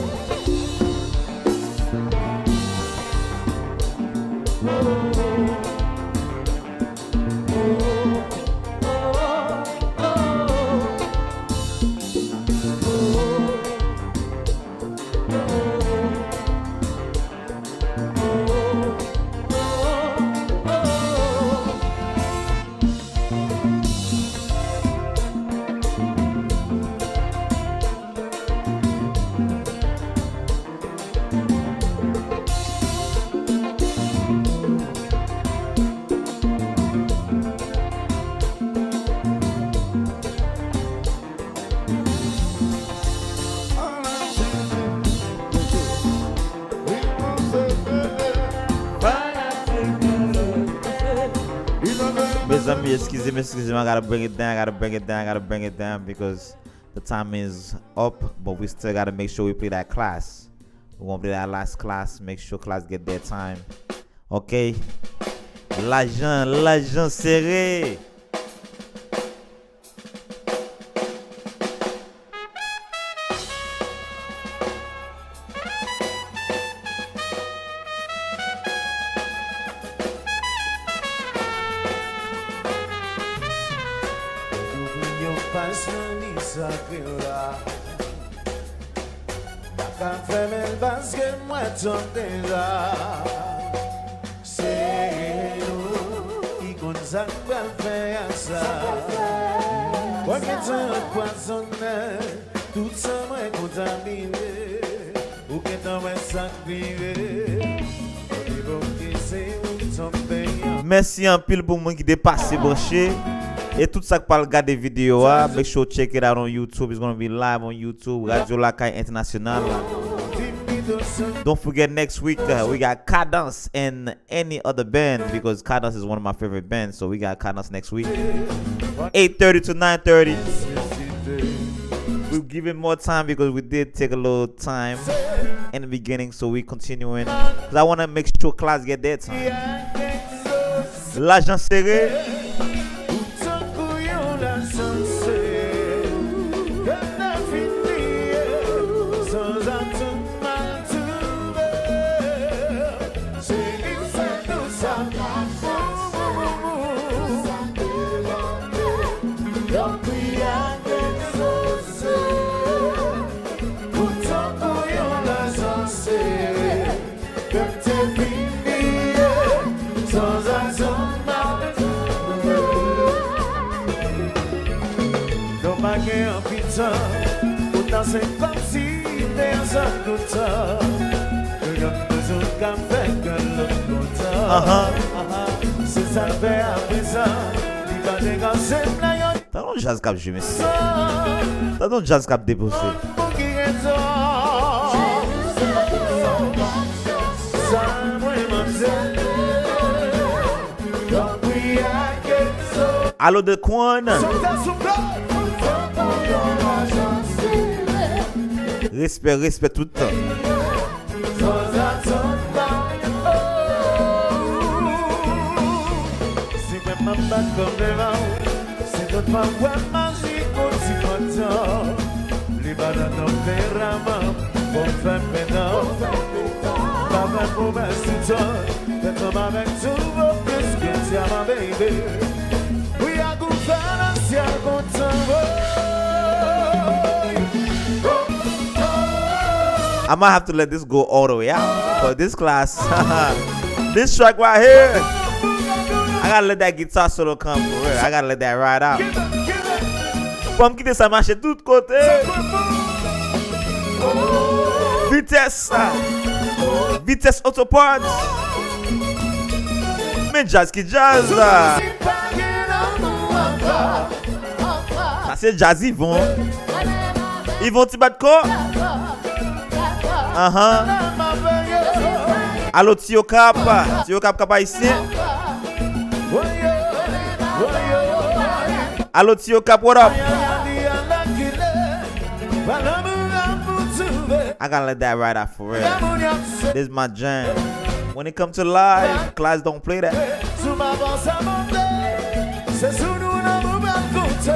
Mezanmi, eskize m, eskize m, I gotta bring it down, I gotta bring it down, I gotta bring it down because the time is up, but we still gotta make sure we play that class. We gonna play that last class, make sure class get their time. Ok. Lajan, lajan sere. Ouvri yon paj nan liv sakre la. M pa ka fèmen l paske m wè tan deja. Se nou ki konn sa n pral fè ak sa. Mwen gentan anpwazonnen, tout san mwen kontamine. Ou gentan wè sa k rive. Mwen te bon ke se ou k tonbe an. Mèsi anpil pou moun ki te pase branche. E tout sa k pral gade videyo a, make sure check it out on YouTube. It's gonna be live on YouTube. Radyo Lakay Entènasyonal. Don't forget next week, uh, we got Kadans and any other band because Kadans is one of my favorite bands. So we got Kadans next week. Eight thirty to nine thirty. We're giving more time because we did take a little time in the beginning, so we continuing. Cause I wanna make sure class get their time. Lajan sere. Ou tankou yon lajan sere. Lè n a fin bliye, sanzatann m al twouve. Se li k fè nou sa. Yon pri ak egzose. Ou tankou yon lajan sere. Kè m te vin bliye, sanzatann m al twouve. Nou pa gen anpil tan, poutan se kòmsi te ansanm toutan. Nou youn toujou ka fè kè lòt kontan. Ahan. Se sa k fè aprezan, li pa te ka sèm la yon Tande yon djaz k ap jwe, mesye. Tande yon djaz k ap depoze. Alo The Quan. Respè, respè tout tan. San zatann pa. Si mwen m ap bat kòm devan ou, si tout pa wè majik ou ti pantan. Li pa nan tanperaman, fò m fè m pentan. Pa fè pwomès toutan, fèt ansanm avèk Turbo plis ke dyaman, baby. We are Gouvènans kontan, woy. I might have to let this go all the way out for this class. This track right here, I gotta let that guitar solo come for real. I gotta let that ride out. Fò m kite sa mache tout kote. Vitès. Vitès Auto Parts. Men djaz ki djaz. Sa se djaz Yvon. Yvon ti bat kò. Ahan. Alo Ti Okap. Ti Okap, Kap Ayisyen. Alo Ti Okap, what up? I gotta let that ride out for real. This is my jam. When it comes to live, Klass don't play that. Sou m avanse monte, se sou nou lanmou pral konte.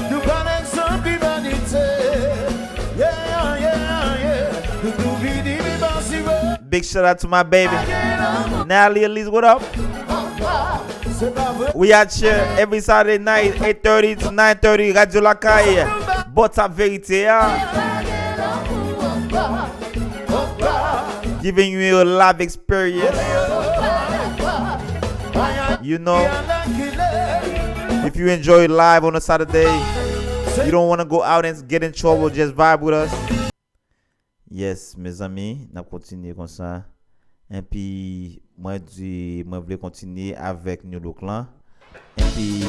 Nou pa nèg san imanite. Yeah, yeah, yeah. Nou tou vini, mi pa si vre. Big shout out to my baby. Natalie Elise, what up? We out here every Saturday night, eight thirty to nine thirty, Radio Lakay. Bon, sa verite a. Giving you a live experience. You know, if you enjoy live on a Saturday, you don't want to go out and get in trouble, just vibe with us. Yes, mezanmi, n ap kontinye konsa. Enpi, mwen di, mwen vle kontinye avèk New Look lan. Enpi,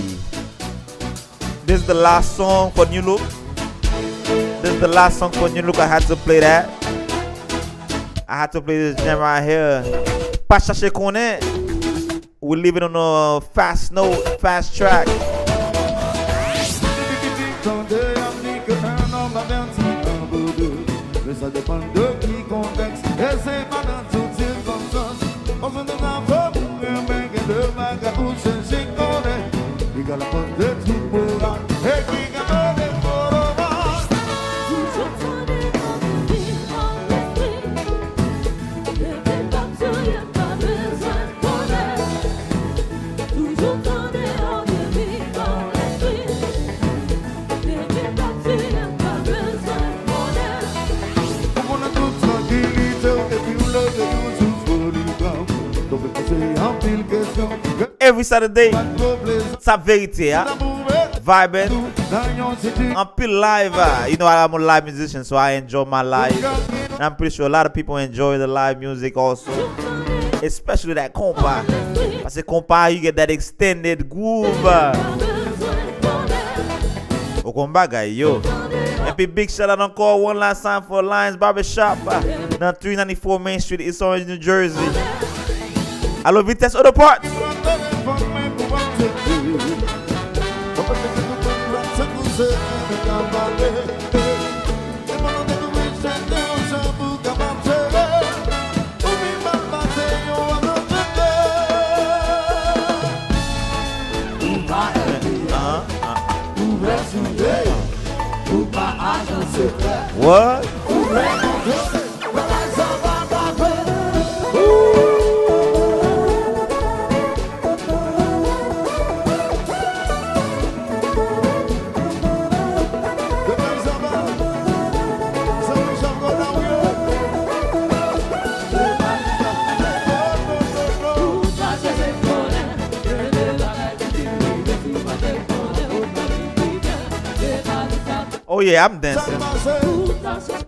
this is the last song for New Look. This is the last song for New Look. I had to play that. I had to play this jam right here. Pa chache konnen. We leave it on a fast note, fast track. Tande, annik un homme averti, un peu de. Men sa depann de ki kontèks. E se pa nan tout sikonstans. Paske nan afè pou renmen, gen de bagay ou chèche konnen. Li ka la pòte tout moral. E ki ka mande moral. Toujou tande nan vi an lespri. Leve bak sou yè, pa bezwen konnen. Toujou tande nan vi an lespri. Leve bak sou yè, pa bezwen konnen. Ou konnen tout trankilite w, epi w leve yon souf poligram. Donk, se anpil kesyon. Every Saturday, sa verite a. Vibing. Anpil live. Uh, you know, I'm a live musician, so I enjoy my live. And I'm pretty sure a lot of people enjoy the live music also. Especially that konpa. Paske konpa, you get that extended groove. Ou konn bagay yo. Epi big shout out ankò, one last time for Lions Barbershop, uh, nan three ninety-four Main Street, East Orange, New Jersey. Alo, Vitesse Auto Parts. What? Oh yeah, I'm dancing.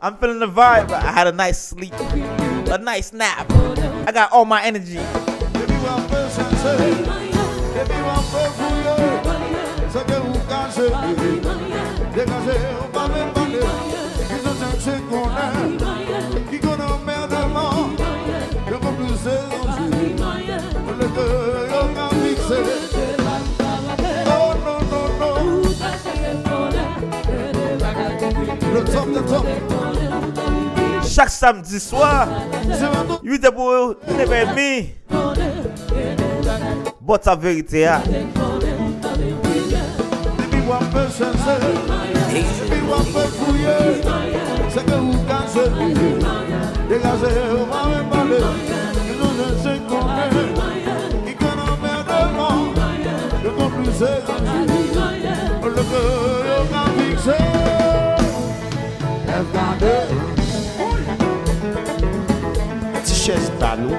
I'm feeling the vibe. I had a nice sleep, a nice nap. I got all my energy. Chak samdi swa, uit è pou nèf è edmi. But sa verite a. Depi w ap chèche, depi w ap fouye, se ke ou ka jwenn li. Degaje w, pa vin pale. Ki nou chèche konnen, ki ka nan mè devan. Yo konn plizyè zanmi, olye ke yo ka fikse. Lèv gade. Ti chèz ba nou,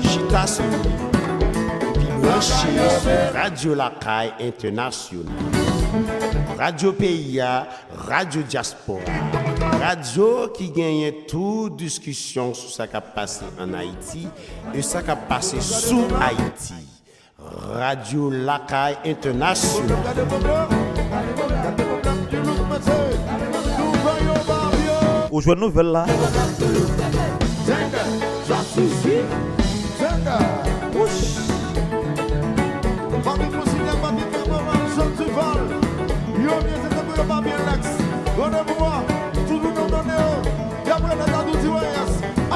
chita sou li, epi branche sou Radyo Lakay Entènasyonal. Radyo peyi a, radyo dyaspora. Radyo ki genyen tout diskisyon sou sa k ap pase ann Ayiti e sa k ap pase sou Ayiti. Radyo Lakay Entènasyonal. Ou jwenn nouvèl la.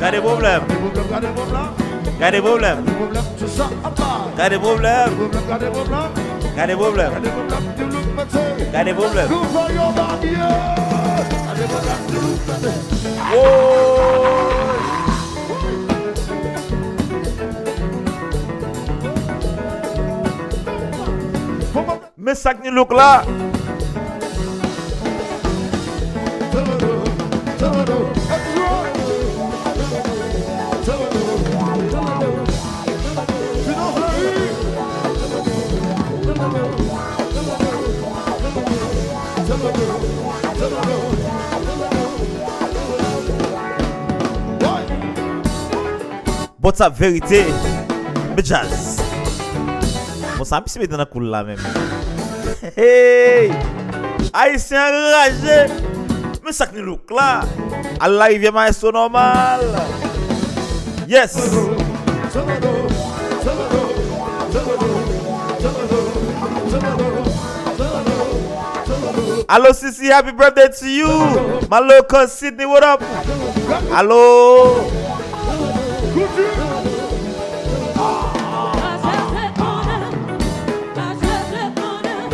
Gade pwoblèm. Gade pwoblèm. Gade pwoblèm. Gade pwoblèm. Gade pwoblèm. Woy! Men sa k New Look la. Bon, sa verite. Men djaz. Bon, sa misye mete nan kou l la menm. Hey! Ayisyen anraje. Men sa k New Look la. Al larivyè maestro nòmal. Yes. Alo, Sisi, happy birthday to you. My little cousin Sydney, what up? Alo.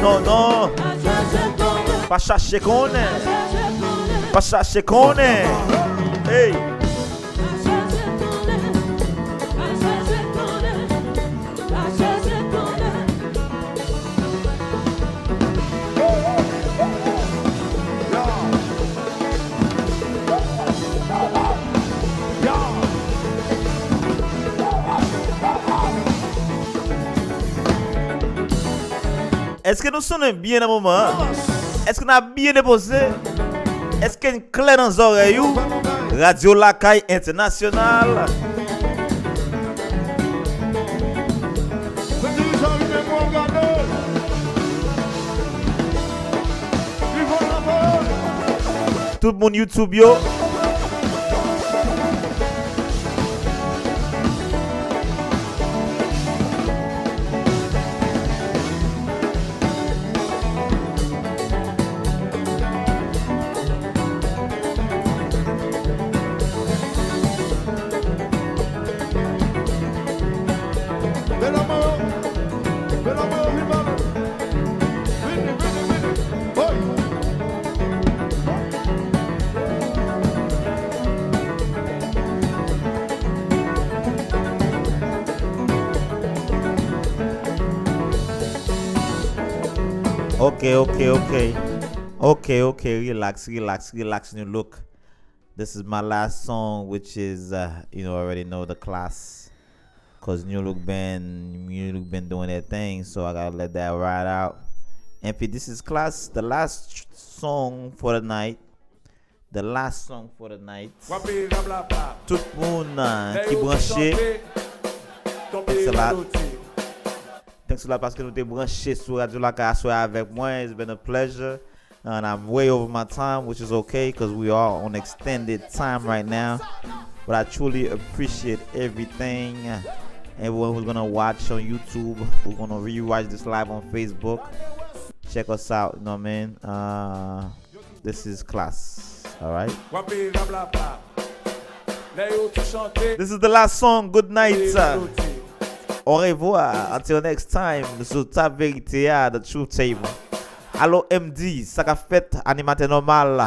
Non, non. Pa chache konnen. Pa chache konnen. Hey. Èske nou sonnen byen nan moman an? Èske n ap byen depoze? Èske n klè nan zòrèy ou? Radyo Lakay Entènasyonal. Tout moun YouTube yo. Ok, ok, ok. Ok, ok, relax, relax, relax, New Look. This is my last song, which is, uh, you know, already know the class. Cause New Look been, New Look been doing their thing, so I gotta let that ride out. And this is class, the last tr- song for the night. The last song for the night. Tout moun, uh, ki branche, thanks a lot. Thanks a lot paske nou te branche sou Radyo Lakay aswè avèk mwen. It's been a pleasure. And I'm way over my time, which is okay because we are on extended time right now. But I truly appreciate everything. Everyone who's gonna watch on YouTube, we're gonna rewatch this live on Facebook. Check us out, you know what I mean? Uh, this is class, all right? This is the last song. Good night. Au revoir. Until next time. Sou Tap Verite a, The Truth Table. Alo M D, sa k ap fèt, animatè nòmal la.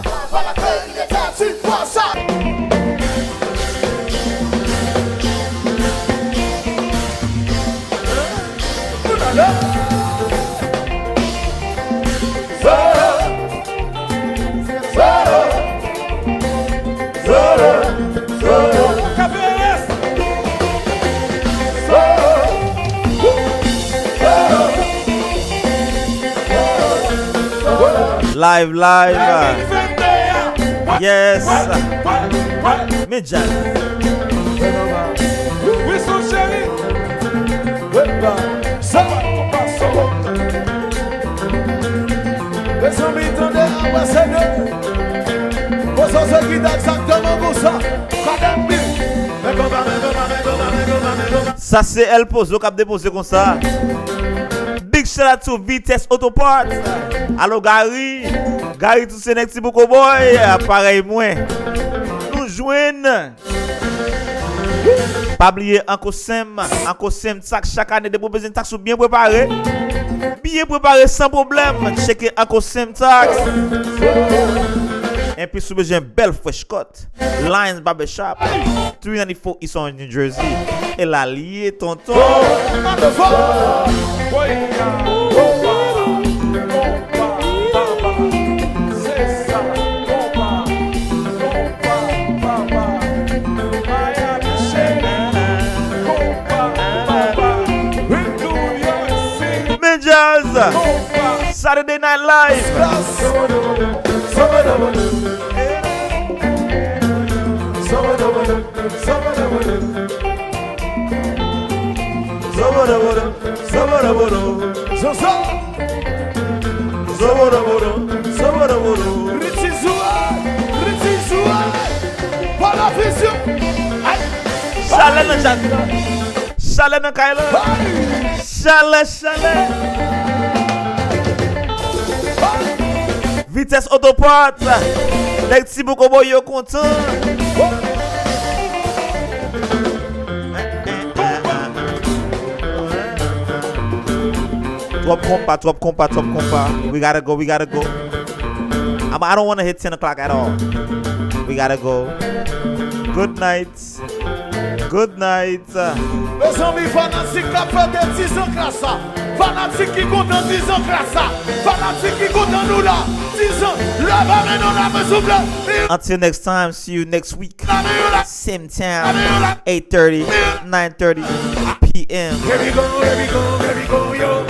Live, live. Yes. Men djaz. Wi, son cheri. Epa, sa pa konpa solo. Mezanmi, tande, apre se de. Poze se gita egzakteman konsa. Madanm Bill. Men konpa, men konpa, men konpa, men konpa, men konpa. Sa se El Pozo k ap depoze konsa. Big shout out to Vitesse Auto Parts. Alo Gary. Gary, tout se nèg Ti Bouko Boy, parèy mwen. Nou jwenn. Pa bliye Uncle Sam, Uncle Sam Tax chak ane depi w bezwen tax ou byen prepare. Byen prepare san pwoblèm. Tcheke Uncle Sam Tax. Enpi si w bezwen bèl fresh cut, Lions Barbershop, three ninety-four East Orange, New Jersey. E la l ye, tonton. Men Jazz, Saturday Night Live. Richie Zoué, Richie Zoué, pa la vizyon. Ay. Chalè nan Jazz la. Chalè nan kay la. Chalè, chalè. Vitesse Auto Parts. Nèg Ti Bouko Boy yo kontan. Twòp konpa, twòp konpa, twòp konpa. We gotta go, we gotta go. I'm, I don't wanna hit ten o'clock at all. We gotta go. Good night. Good night. Mezanmi, fanatik k ap fete dizan klas la. Fanatik ki kontan dizan klas la. Fanatik ki kontan nou la. Dizan, leve men nou la, men souple. Until next time, see you next week. Same time, eight thirty, nine thirty p.m. Here we go, here we go, here we go, yo.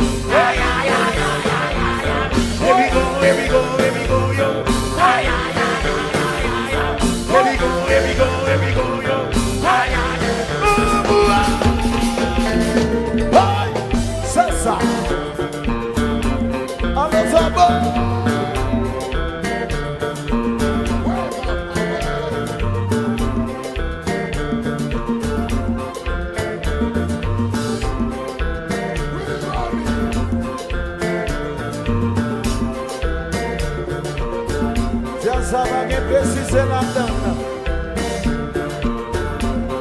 Here we go, here we go, here we go, yo. Here we go, here we go, here we go, yo. Hey, se sa. Ann ansanm. Djaz sa pa gen presize ladann.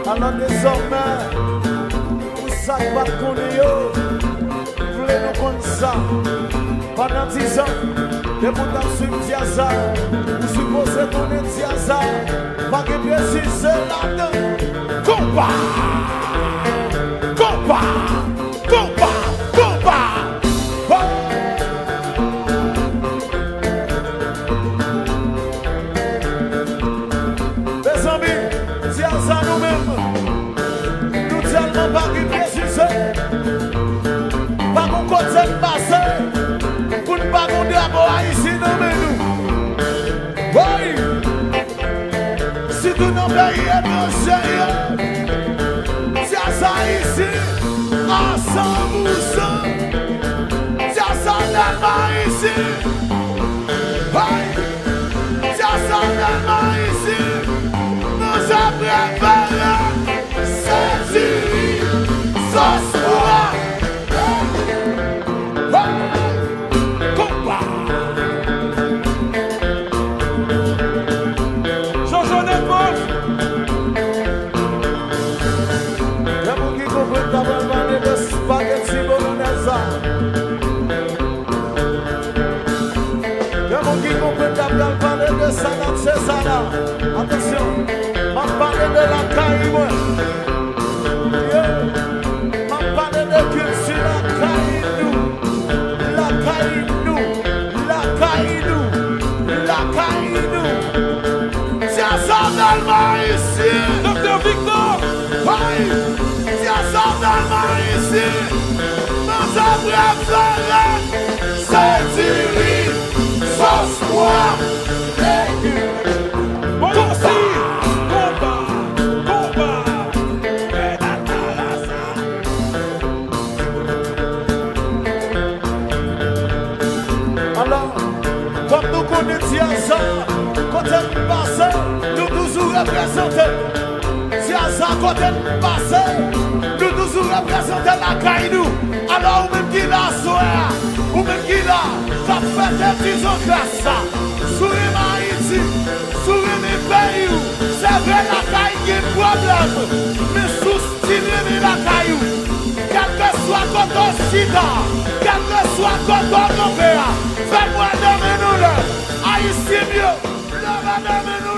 Alò dezòmè, pou sa k pa t konnen yo, m vle nou konn sa. Pandan dizan, depi w t ap swiv djaz sa, ou sipoze konnen djaz sa pa gen presize ladann. Konpa! Konpa! Konpa! Konpa! Ho! Mezanmi, djaz sa nou menm, nou tèlman pa gen presize. Pa gon kote n pase pou n pa gon drapo Ayiti nan men nou. Woy! Sitou nan peyi etranje yo. Djaz Ayiti a san pou san. Djaz sa tèlman Ayiti. Hey! Djaz sa tèlman Ayiti. Manzè prefere se diri, sòs pwa. Konpa. Jojo Nepòt. Gen moun ki konprann ta pral pale de spaghetti bolognese. Gen moun ki konprann ta pral pale de salad Sezar la. Atansyon, m ap pale de lakay mwen. Yeah. M ap pale de kilti lakay nou. Lakay nou. Lakay nou. Lakay nou. Djaz sa tèlman Ayisyen. Doktè Victor. Hey! Djaz sa tèlman Ayisyen. Manzè prefere se diri, sòs pwa, legim. Konpa, konpa, konpa. Alò, kòm nou konnen djaz sa, kote n pase, nou toujou reprezante. Djaz sa, kote n pase, nou toujou Sou reprezante lakay nou. Alò, ou menm ki la aswè a, ou menm ki la, k ap fete tizon gras sa, sou renmen Ayiti, sou renmen peyi w, se vre lakay gen pwoblèm, men sou stil renmen lakay ou, kèlkeswa kote w chita, kèlkeswa kote w kanpe a, fè m wè nan men nou lè Ayisyen m yo, leve nan men nou.